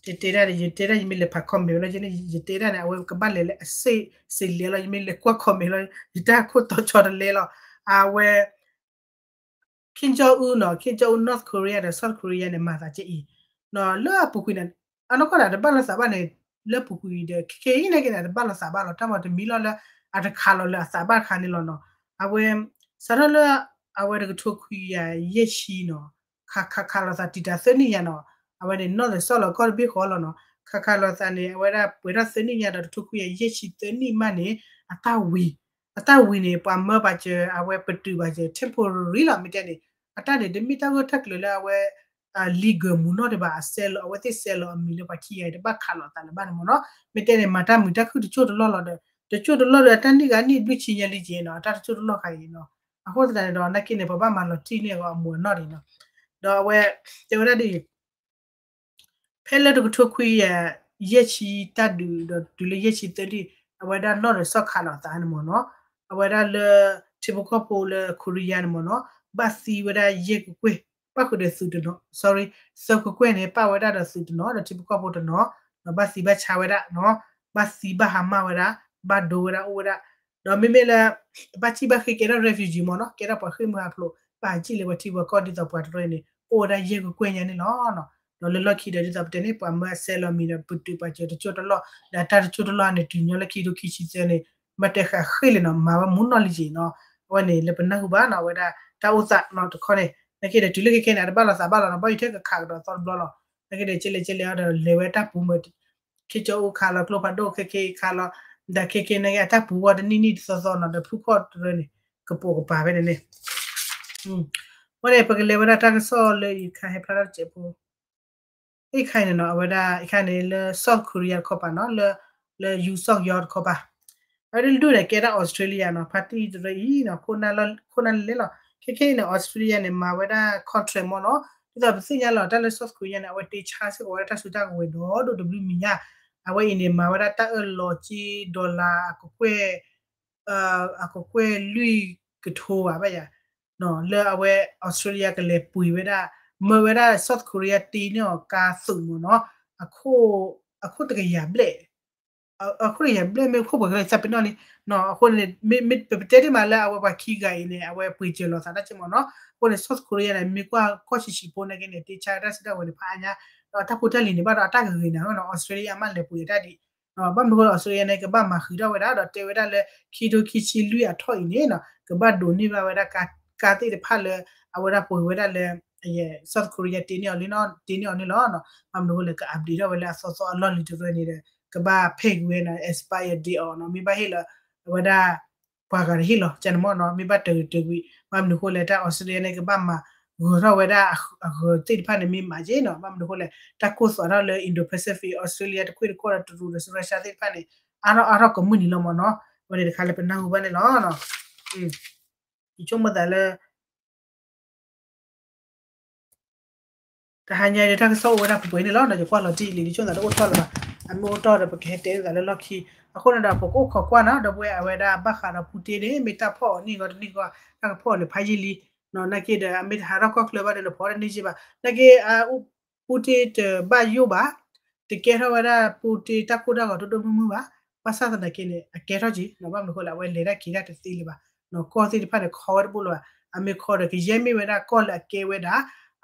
ယတဲဒၣ်န့ၣ် ယတဲဒၣ်ယမ့ၢ်လဲၤဖး comment လီၤ ယတဲဒၣ်န့ၣ် အဝဲကဘၣ်လဲၤလၢအစ့စ့လဲၤလီၤ ယမ့ၢ်လဲၤကွၢ် comment လီၤ ယတၢ်ခိၣ်တီဆီတလဲလီၤ အဝဲ Kim Jong Un နီၤ Kim Jong Un North Korea ဒီး South Korea န့ၣ် မၤသးကဲအံၤ လၢအပူၤကွံာ်န့ၣ် အနီၢ်ကီၢ်န့ၣ် တဘၣ်လိာ်သးဘၣ်န့ၣ် လၢပူၤကွံာ်ဒီး ခဲခဲအံၤနာ်က့န့ၣ် တဘၣ်လိာ်သးဘၣ်လီၤ တၢ်မၤတမံၤလီၤလၢ အတခးလီၤလၢအသးဘၣ်တခါန့ၣ်လီၤနီၤ အဝဲ စးထီၣ်လၢ အဝဲတကထိခွံကယၤယဲၢ်ဆံနီၤ ခးခးခးလိာ်သးတံာ်တာ်သၢနံၣ်ညါနီၤ အဝဲန့ၣ် နီၢ်သးစီၣ်လီၤကီၢ်တဘ့ၣ်ဃီလီၤနီၤ ခးခးလိာ်သးန့ၣ် အဝဲဒၣ်ပှဲၤထီၣ်သၢနံၣ်ညါဒီး တကထိခွံကယၤယဲၢ်ဆံသၢနံၣ်မးန့ၣ် အတၢ်ဝံၤ အတၢ်ဝံၤန့ၣ် ပှၤမၢဘၣ်စၢၤ အဝဲပတုာ်ဘၣ်စၢၤ temporary လီၤ မ့ၢ်တဲန့ၣ် အတၢ်န့ၣ် တမ့ၢ်တၢ်ဂၢၢ်တၢ်ကျၢၤလၢအဝဲ legal မူးနီၢ်ဒံးဘၣ် အစဲလီၤ အဝဲသ့ၣ်စဲလီၤအမံၤလၢပှၤခံဂၤအံၤ တဘၣ်ခးလိာ်သးလၢၤဘၣ်န့ၣ်မ့ၢ်နီၤ မ့ၢ်တဲန့ၣ် မၤတၢ်မုာ်တၢ်ခုၣ်တစိၢ်တလီၢ်လီၤဒီး တစိၢ်တလီၢ်ဒီး အတၢ်နံၣ်ဂၤနံၣ်ဘျုးဆံညါလံက့ၤနီၤ အတၢ်တစိၢ်တလီၢ်ခါအံၤနီၤ အဃိသတးန့ၣ်ဒီး နာ်က့န့ၣ် ပဘၣ်မၤလီၤတံၢ်န့ၢ်အဂီၢ်အမူးအနီၢ်ဒံးနီၤ ဒီးအဝဲ တဲဝဲဒၣ်ဒ်အံၤ ဖဲလၢတကထိခွံကယၤယဲၢ်ဆံတၢ်ဒုးဒီး တုၤလၢယဲၢ်ဆံသၢနံၣ် အဝဲဒၣ်နီၢ်ဒီးစီၣ်ခးလိာ်သးန့ၣ်မ့ၢ်နီၤ အဝဲဒၣ်လၢ ထံဖိကီၢ်ဖိလၢ Korea န့ၣ်မ့ၢ်နီၤ ဘၣ်သံဝဲဒၣ်ယဲၢ်ကကွဲၢ် ပၣ်ဃုာ်ဒီးသုးတနီၤ sorry သုးခိၣ်ကွဲၢ်န့ၣ် ပၣ်ဝဲဒၣ်ဒီးသုးတနီၤ ဒီးထံဖိကီၢ်ဖိတနီၤ ဒီးဘၣ်သံဘၣ်ဆါဝဲဒၣ်နီၤ ဘၣ်သံဘၣ်ဟါမၢ်ဝဲဒၣ် ဘၣ်ဒိဝဲဒၣ်အိၣ်ဝဲဒၣ် ဒီးမ့မ့ၢ်လၢ ဘၣ်ထံၣ်ဘၣ်ဃ့ကဲထီၣ် refugee မ့ၢ်နီၤ ကဲထီၣ်ပှၤဃ့ၢ်မှံဟးဖျိး ဘၣ်ဟးစံၣ်လၢပှၤထံပှၤကီၢ်ဒ်သိးပှၤတရၢန့ၣ် အိၣ်ဝဲဒၣ်ယဲၢ်ကကွဲၢ်ညါန့ၣ်လီၤ. ဒီးလၢလီၢ်ခံဒီးဒ်သိးပတဲန့ၣ် ပှၤမၢအဆဲးလီၤမံၤဒီး ပတုာ်ပှၤစၢၤတကၠိတလီၢ် ဒီးတၢ်တကၠိတလီၢ်န့ၣ် တုၤညီလၢခံကထိခံဆံသၢန့ၣ် မ့ၢ်တဲဃာ်ဃ့ၢ်လံနီၤ မၤဝဲမူနီၢ်လံက့နီၤ အဝဲန့ၣ်လၢပနၢ်ဟူဘၣ်နီၤ အဝဲဒၣ်တၢ်အိၣ်သးနီၤတခီန့ၣ် နာ်က့ဒီးတုၤလၢခဲခဲန့ၣ် အတဘၣ်လီၤသးဘၣ်လီၤနီၤ ဘၣ်ယိၣ်ထဲကခးကဒီးသီတဘျီလီၤ နာ်က့ဒီးကဲလဲၣ်ကဲလဲၣ်အီၤဒီးလဲၤဝဲတၢ်ပူၤမၢ ခ့ကၠီအိၣ်ခးလီၤ ကျိဖးဒိၣ်ခဲခဲခးလီၤ ဒီးခဲခဲနာ်က့အတၢ်ပူၤဝဲတနံၣ်နံၣ်တသီသီနီၤ ဒီးဖုခီၣ်တရၢန့ၣ် ကပိာ်ကပၤဖဲန့ၣ်န့ၣ် အဃိန့ၣ် ပကလဲၤဝဲဒၣ်တၢ်ကစီၣ်လၢအံၤခါဟဲဖျါထီၣ်တစဲးဖိ အံၤခါန့ၣ်နီၤ အဝဲဒၣ်အံၤခါန့ၣ်လၢ South Korea တခီပၤနီၤ လၢ လၢ Yoon Suk Yeol တခီပၤ အဝဲဒၣ်ဒိၣ်န့ၣ် ကဲဒၣ် Australia နီၤ ဖါတံၢ်တရၢအံၤနီၤ ခိၣ်နၢ်လဲၣ်လီၤ ခဲခဲအံၤန့ၣ် Australia န့ၣ် မၤဝဲဒၣ် contract မ့ၢ်နီၤ ဒ်သိးပသ့ၣ်ညါလီၤ တၢ်လၢ South Korea န့ၣ် အဝဲတ့ဆါစ့ၢ်ကီးဝဲဒၣ်တၢ်စုတၢ်ကဝဲၤဒီးဒိၣ်တဘျုးမံၤညါ အဝဲအံၤန့ၣ် မၤဝဲဒၣ်တၢ်အၢၣ်လီၤက့ dollar အကကွဲၢ် အကကွဲၢ်လွံၢ်ကထိဘၣ်ဘၣ်ယၤ လၢအဝဲ Australia ကလဲၤပှ့ၤဝဲဒၣ် မၢဝဲဒၣ် South Korea တ့န့ၢ်အီၤကါသုးမ့ၢ်နီၤ အခိၣ်တကယၤဘျဲၣ် အခိၣ်တကယၤဘျဲၣ်မ့ၢ်ခိၣ်ပှဲၤကလၢသးပ့ၤနီၣ်လံ အဃိန့ၣ် ပပတဲတ့ၢ်မးလၢအဝဲပှၤခံဂၤအံၤန့ၣ် အဝဲပှ့ၤစၢၤလီၤသးတၢ်က့မ့ၢ်နီၤ အဃိန့ၣ် South Korea န့ၣ် မ့ၢ်ကွၢ်ကီၢ်ဆံးဆံးဖိနာ်က့န့ၣ် တ့ဆါတၢ်စုတၢ်ဝဲၤန့ၣ် ဖးအါညါ ဒီးတၢ်ဖိတၢ်လံၤန့ၣ် ဘၣ်ဒီးအတၢ်ဂ့ၤဂ့ၤန့ၣ် Australia မ့ၢ်လဲၤပှ့ၤတၢ်ဒံး ဘၣ်မနုၤဃိလၢ Australia န့ၣ် ကဘၣ်မၤဃုာ်ထီၣ်ဝဲဒၣ် ဒီးတဲဝဲဒၣ်လၢ ခံကထိခံဆံလွံၢ်အထီၣ်အံၤန့ၣ်နီၤ ကဘၣ်ဒိးန့ၢ်ဘၣ်ဝဲဒၣ် ကါသ့ၣ်တဖၣ်လၢ အဝဲဒၣ်ပှ့ၤဝဲဒၣ်လၢ South Korea တ့န့ၢ်အီၤလံ တ့န့ၢ်အီၤန့ၣ်လီၤ. ဘၣ်မနုၤဃိလဲၣ် က update ထီၣ်ဝဲလၢအသီသီအလီၢ်လံၤတရၢန့ၣ်ဒီး ကဘၣ်ဖဲးကွံာ်ဝဲန့ၣ် expire date အီၤနီၤ မ့ၢ်ဘၣ်ဟ့ၣ်လီၤ အဝဲဒၣ် ပှၤဂၤတဟ့ၣ်လီၤ ကန့ၣ်မ့ၢ်နီၤ မ့ၢ်ဘၣ်တဂ့ၤတဂ့ၤ ဘၣ်မနုၤဃိလဲၣ် တၢ် Australia န့ၣ် ကဘၣ်မၤဂၢၤထီၣ်ဝဲဒၣ်အဂၢၤသ့ၣ်တဖၣ်န့ၣ် မ့ၢ်မၤက့နီၤ ဘၣ်မနုၤဃိလဲၣ် တၢ်ကိၢ်သွးထီၣ်လၢ Indo-Pacific Australia တခွ့ၣ်တခီၣ်ဒီးတရူးဒီး Russia သ့ၣ်တဖၣ်န့ၣ် အါထီၣ်အါထီၣ်ကမုၢ်နံၤလီၤမ့ၢ်နီၤ အဝဲန့ၣ်တခါလၢပနၢ်ဟူဘၣ်န့ၣ်လီၤ. ယဆိကမိၣ်သးလၢ တဟါညါဒီးတၢ်ကစီၣ်အိၣ်ဝဲဒၣ်ပှဲၤပှဲၤန့ၣ်လီၤ ယကွၢ်လီၤတံၢ်လံ ယဆိကမိၣ်သးတအိၣ်ထီၣ်လၢၤဘၣ် အမ့ၢ်အိၣ်ထီၣ်ဒီးပကဟဲတဲသးလၢလီၢ်ခံ အဃိန့ၣ်ဒီး ပကအိၣ်ခိးကွၢ်နီၤ ဒီပုၢ်ဝဲၢ် အဝဲဒၣ်ဘၣ်ဃးဒီး Putin န့ၣ် မ့ၢ်တၢ်ဖီၣ်အီၤနံၣ်ဂီၤတနံၣ်ဂီၤ တၢ်ကဖီၣ်အီၤန့ၣ်ဖးယံာ်လံ နာ်က့ဒီး အမ့ၢ်တဟးထီၣ်ကီၢ်ချၢဘၣ်ဒီး နဖီၣ်တန့ၢ်က့ဘၣ် နာ်က့ Putin တဘၣ်ယိၣ်ဘၣ် တကဲထီၣ်ဝဲဒၣ် Putin တၢ်ကိၢ်တၢ်ဂီၤဒိၣ်ဒိၣ်မုၢ်မုၢ်ဘၣ် ဘၣ်ဆၣ်သနာ်က့န့ၣ် အကဲထီၣ်က့ ဘၣ်မနုၤဃိလဲၣ် အဝဲလဲၤတၢ်က့ၤတၢ်တသ့လၢၤဘၣ် ကီၢ်သ့ၣ်တဖၣ်န့ၣ် ခီဝဲတဘိလၢၤဘၣ် အမ့ၢ်ခီဒီး ကယဲၢ်မ့ၢ်ဝဲဒၣ်ကီၢ်လၢအကဲဝဲဒၣ်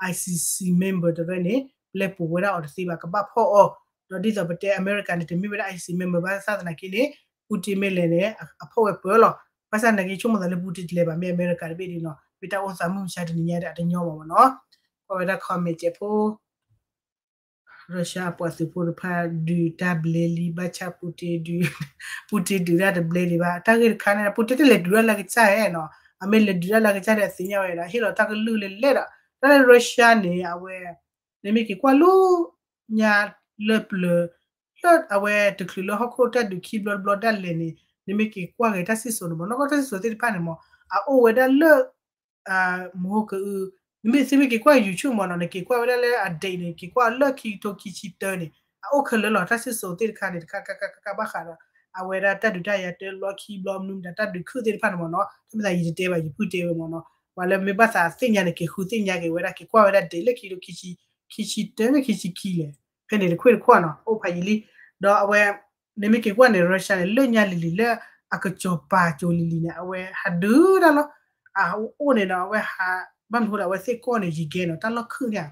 ICC member တရၢန့ၣ် ပျဲပူၤဝဲဒၣ်အီၤတသ့ဘၣ် ကဘၣ်ဖီၣ်အီၤ ဒီးဒ်သိးပတဲ အမဲရကၤန့ၣ် တမ့ၢ်ဝဲဒၣ် ICC member ဘၣ်ဆၣ်သနာ်က့န့ၣ် Putin မ့ၢ်လဲၤန့ၣ် အဖီၣ်ဝဲပၢၢ်လီၤ ဘၣ်ဆၣ်သနာ်က့ ဆိကမိၣ်သးလၢ Putin တလဲၤဘၣ် မ့ၢ်အမဲရကၤတဘ့ၣ်ဒ်နီၤ မ့ၢ်တၢ်အိၣ်သးမုၢ်မဆါတနံၤညါဒီး အတညီဘၣ်မ့ၢ်နီၤ ကွၢ်ဝဲဒၣ် comment စဲးဖိ Russia အပှၤသုးဖိတဖၣ် ဒုးတၢ်ဘျဲလံ ဘၣ်ဆၣ် Putin ဒုး Putin ဒုးတၢ်တဘျဲလံဘၣ် တၢ်ဂ့ၢ်တခါန့ၣ် Putin တလဲၤဒုးတၢ်လၢကစၢ်ဧါနီၤ အမ့ၢ်လဲၤဒုးတၢ်လၢကစၢ်ဒီး အသ့ၣ်ညါဝဲဒၣ် ဟ့ၣ်လီၤတၢ်ကလုၢ်လၢလဲၣ်ဒီး တၢ်လၢ Russia န့ၣ် အဝဲ နမ့ၢ်က့ၤကွၢ်လၢညါလၢပျၢၤ လၢအဝဲတချုးလၢဟီၣ်ခိၣ်တၢ်ဒုးခံဘျီတဘျီဒၣ်လဲာ်န့ၣ် နမ့ၢ်က့ၤကွၢ်က့ၤတၢ်စံၣ်စိၤန့ၣ်မ့ၢ် နီၢ်ကီၢ်တၢ်စံၣ်စိၤသ့ၣ်တဖၣ်န့ၣ်မ့ၢ် အအိၣ်ဝဲဒၣ်လၢ မဟိကအု နမ့ၢ်သ့မ့ၢ်က့ၤကွၢ် YouTube မ့ၢ်နီၤ နက့ၤကွၢ်ဝဲဒၣ်လၢအ date န့ၣ် က့ၤကွၢ်လၢခံကထိခံဆံတၢန့ၣ် အအိၣ်ခဲလၢာ်လီၤ တၢ်စံၣ်စိၤသ့ၣ်တခါန့ၣ် တခါခါခါခါဘၣ်ဃးဒီး အဝဲဒၣ်တၢ်ဒုးတၢ်ယၤတၢလီၢ်ခံဘျီမနုၤမတၤ တၢ်ဒုးခုၣ်သ့ၣ်တဖၣ်န့ၣ်မ့ၢ်နီၤ တမ့ၢ်သးယတတဲဘၣ် ယဖုတဲဝဲမ့ၢ်နီၤ ပှၤလၢမ့ၢ်ဘၣ်သးသ့ၣ်ညါန့ၣ် က့ၤဃုသ့ၣ်ညါက့ၤဝဲဒၣ် က့ၤကွၢ်ဝဲဒၣ် date လၢခံကထိခံဆံ ခံဆံတၢမ့ၢ်ခံဆံခံလဲၣ် ဖဲန့ၣ်တခွ့ၣ်တခီၣ်နီၤ အိၣ်ဖးယံာ်လံ ဒီးအဝဲ နမ့ၢ်က့ၤကွၢ်န့ၣ် Russia န့ၣ် လၢညါလံၤလံၤလၢ အကစီၤပၤကၠိၤလံၤလံၤန့ၣ် အဝဲဟးဒုးတၢ်လီၤ အအိၣ်န့ၣ်ဒီး အဝဲဟး ဘၣ်မနုၤဃိဒီး အဝဲသ့ၣ်ကီၢ်န့ၣ် ယံၤကဲနီၤ တၢ်လီၢ်ခုၣ်န့ၣ်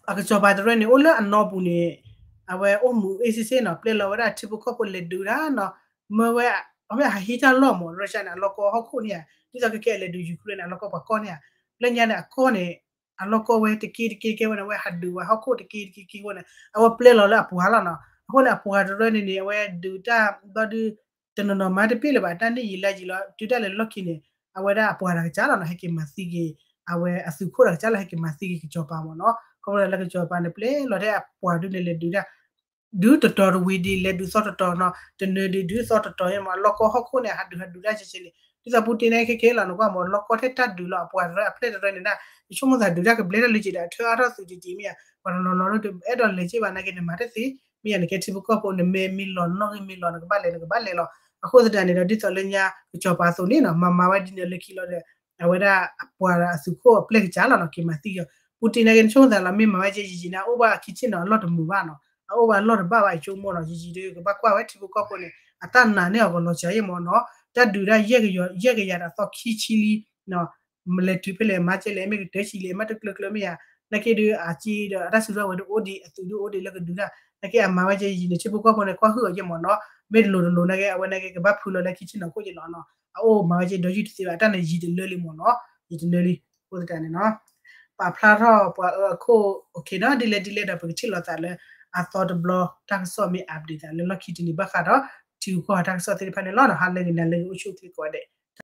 အကစီၤပၤတရၢန့ၣ် အိၣ်လၢအနီၢ်ပူၤန့ၣ် အဝဲအိၣ်မူအ့ၣ်စ့ၣ်စ့ၣ်နီၤ ပျဲလီၤဝဲဒၣ်ထံဖိကီၢ်ဖိလဲၤဒုးတၢ်နီၤ မၢဝဲ အဝဲဟးဟံးတၢ်လီၢ်မ့ၢ် Russia န့ၣ် အလီၢ်ကီၢ်ဟီၣ်ခိၣ်န့ၣ်ဧါ ဒ်သိးကဲကဲလဲၤဒုး Ukraine န့ၣ် အလီၢ်ကီၢ်ပှၤကီၢ်န့ၣ်ဧါ လၢညါန့ၣ် အကီၢ်န့ၣ် အလီၢ်ကီၢ်ဝဲတက့တက့တက့ဝဲန့ၣ် အဝဲဟးဒုးဝဲဟီၣ်ခိၣ်တက့တက့တက့ဝဲန့ၣ် အဝဲပျဲလီၤလၢအပှၤလီၤနီၤ အဃိန့ၣ် အပှၤတရၢန့ၣ်န့ၣ် အဝဲဒုးတၢ်ဘျီဒုး တနီၤနီၤမၤတပ့ၢ်လၢၤဘၣ် တၢ်န့ၣ်ယံာ်လါယံာ်လီၤ တုၤဒၣ်လဲာ်လီၢ်ခံန့ၣ် အဝဲဒၣ်အပှၤတၢ်ကစၢ်လီၤနီၤ ဟဲက့ၤမၤသံက့ၤ အဝဲအသုးခိၣ်တၢ်ကစၢ်လီၤ ဟဲက့ၤမၤသံက့ၤကစီၤပၤမ့ၢ်နီၤ ခီဖျိလၢကစီၤပၤန့ၣ် ပျဲလီၤထဲအပှၤဒုးန့ၣ်လဲၤဒုးတၢ် ဒုးတတီၤတဝံၤဒ် လဲၤဒုးသီတတီၤနီၤ တနၢၤဒ်ဒုးသီတတီၤယဲၢ်မ့ၢ် အလီၢ်ကီၢ်ဟီၣ်ခိၣ်န့ၣ် အဟးဒုးဟးဒုးတၢ်ကဲကဲန့ၣ် ဒ်သိးပူတ့န့ၣ် ခဲခဲလီၤ နကွၢ်မ့ၢ် လီၢ်ကီၢ်ထဲတၢ်ဒုးလီၤ အပှၤတရၢအပျဲၢ်တရၢန့ၣ်ဒၣ် ယဆိကမိၣ်သးဒုးတၢ်ကဘျဲတၢ်လၢက့ၤဒီး အထၢအါထီၣ်သုးတံၢ်တံၢ်မ့ၢ်ဧါ ပှၤတနီၤနီၤလၢအဲၣ်ဒိးလဲၤက့ၤဘၣ်နာ်က့န့ၣ် မၤတသ့ မ့ၢ်ယၤန့ၣ် ကဲထံဖိကီၢ်ဖိန့ၣ် မဲာ်မ့ၢ်လီၤ နီၣ်ဂံၢ်မ့ၢ်လီၤ နကဘၣ်လဲၤ နကဘၣ်လဲၤလီၤ အဃိသတးန့ၣ်ဒီး ဒ်သိးလၢညါ ကစီၤပၤအသိးန့ၣ်နီၤ မၤမၤဝဲဒ်န့ၣ်လၢခံလီၤဒီး အဝဲဒၣ်အပှၤအသုးခိၣ်အပျဲၢ်ကစၢ်လီၤနီၤ က့ၤမၤသံက့ၤအီၤ Putin နာ်က့ နဆိကမိၣ်သးလီၤ မ့ၢ်မၤဝဲကဲယံာ်ယံာ်န့ၣ် အအိၣ်ဘၣ်ခံဆ့ၣ်နီၤ အလီၢ်တမုာ်ဘၣ်နီၤ အအိၣ်ဘၣ်လီၢ်တဘၣ်ဘၣ် ယဆိကမိၣ်နီၤ ယံာ်ယံာ်ဒီး ကဘၣ်ကွၢ်ဝဲထံဖိကီၢ်ဖိန့ၣ် အတၢ်နာ်န့ၢ်အီၤကလီၤစှၤယဲၢ်မ့ၢ်နီၤ တၢ်ဒုးဒၣ် ယဲၢ်ကယၤဒီးအသီခံဆံလံ မလဲၤတုၤဖဲလဲၣ် မၤကဲလဲၣ် မ့ၢ်ကတၢၢ်ဆံးလဲၣ် မ့ၢ်တကျၢၤကျၢၤမ့ၢ်ယၤ နာ်က့ဒီးအစံးဒီးအဝဲဒၣ်အိၣ်ဒံး အသုးဒုးအိၣ်ဒံးလၢကဒုးတၢ် နာ်က့အမၤဝဲကဲယံာ်ယံာ်န့ၣ် ထံဖိကီၢ်ဖိန့ၣ် ကွၢ်ဟုၣ်အီၤယဲၢ်မ့ၢ်နီၤ မ့ၢ်တလိၤတလိၤနာ်က့ အဝဲနာ်က့ကဘၣ်ဖုလီၤလၢခံဆ့ၣ်နီၤခိၣ်ယဲၢ်လီၤနီၤ အအိၣ်မၤဝဲကဲဒီးယုၢ်တသ့ဘၣ် အတၢ်န့ၣ်ယံာ်တလၢလံမ့ၢ်နီၤ ယံာ်တလၢလံ အဃိသတးန့ၣ်နီၤ ပာ်ဖျါထီၣ်ပှၤအၢအခိၣ် okay နီၤ ဒ်လဲၣ်ဒ်လဲၣ်ဒီး ပကထံၣ်လိာ်သးလၢ အသီတဘျီ တၢ်ကစီၣ်မ့ၢ် update သးလၢလီၢ်ခံတနံၤဘၣ်ဃးဒီး ထံဂုၤကီၢ်ဂၤတၢ်ကစီၣ်သ့ၣ်တဖၣ်န့ၣ်လီၤနီၤ ဟါလၢဂ့ၤနၤလၢဂ့ၤ အိၣ်ဆူၣ်အိၣ်ချ့ကိးဂၤဒဲး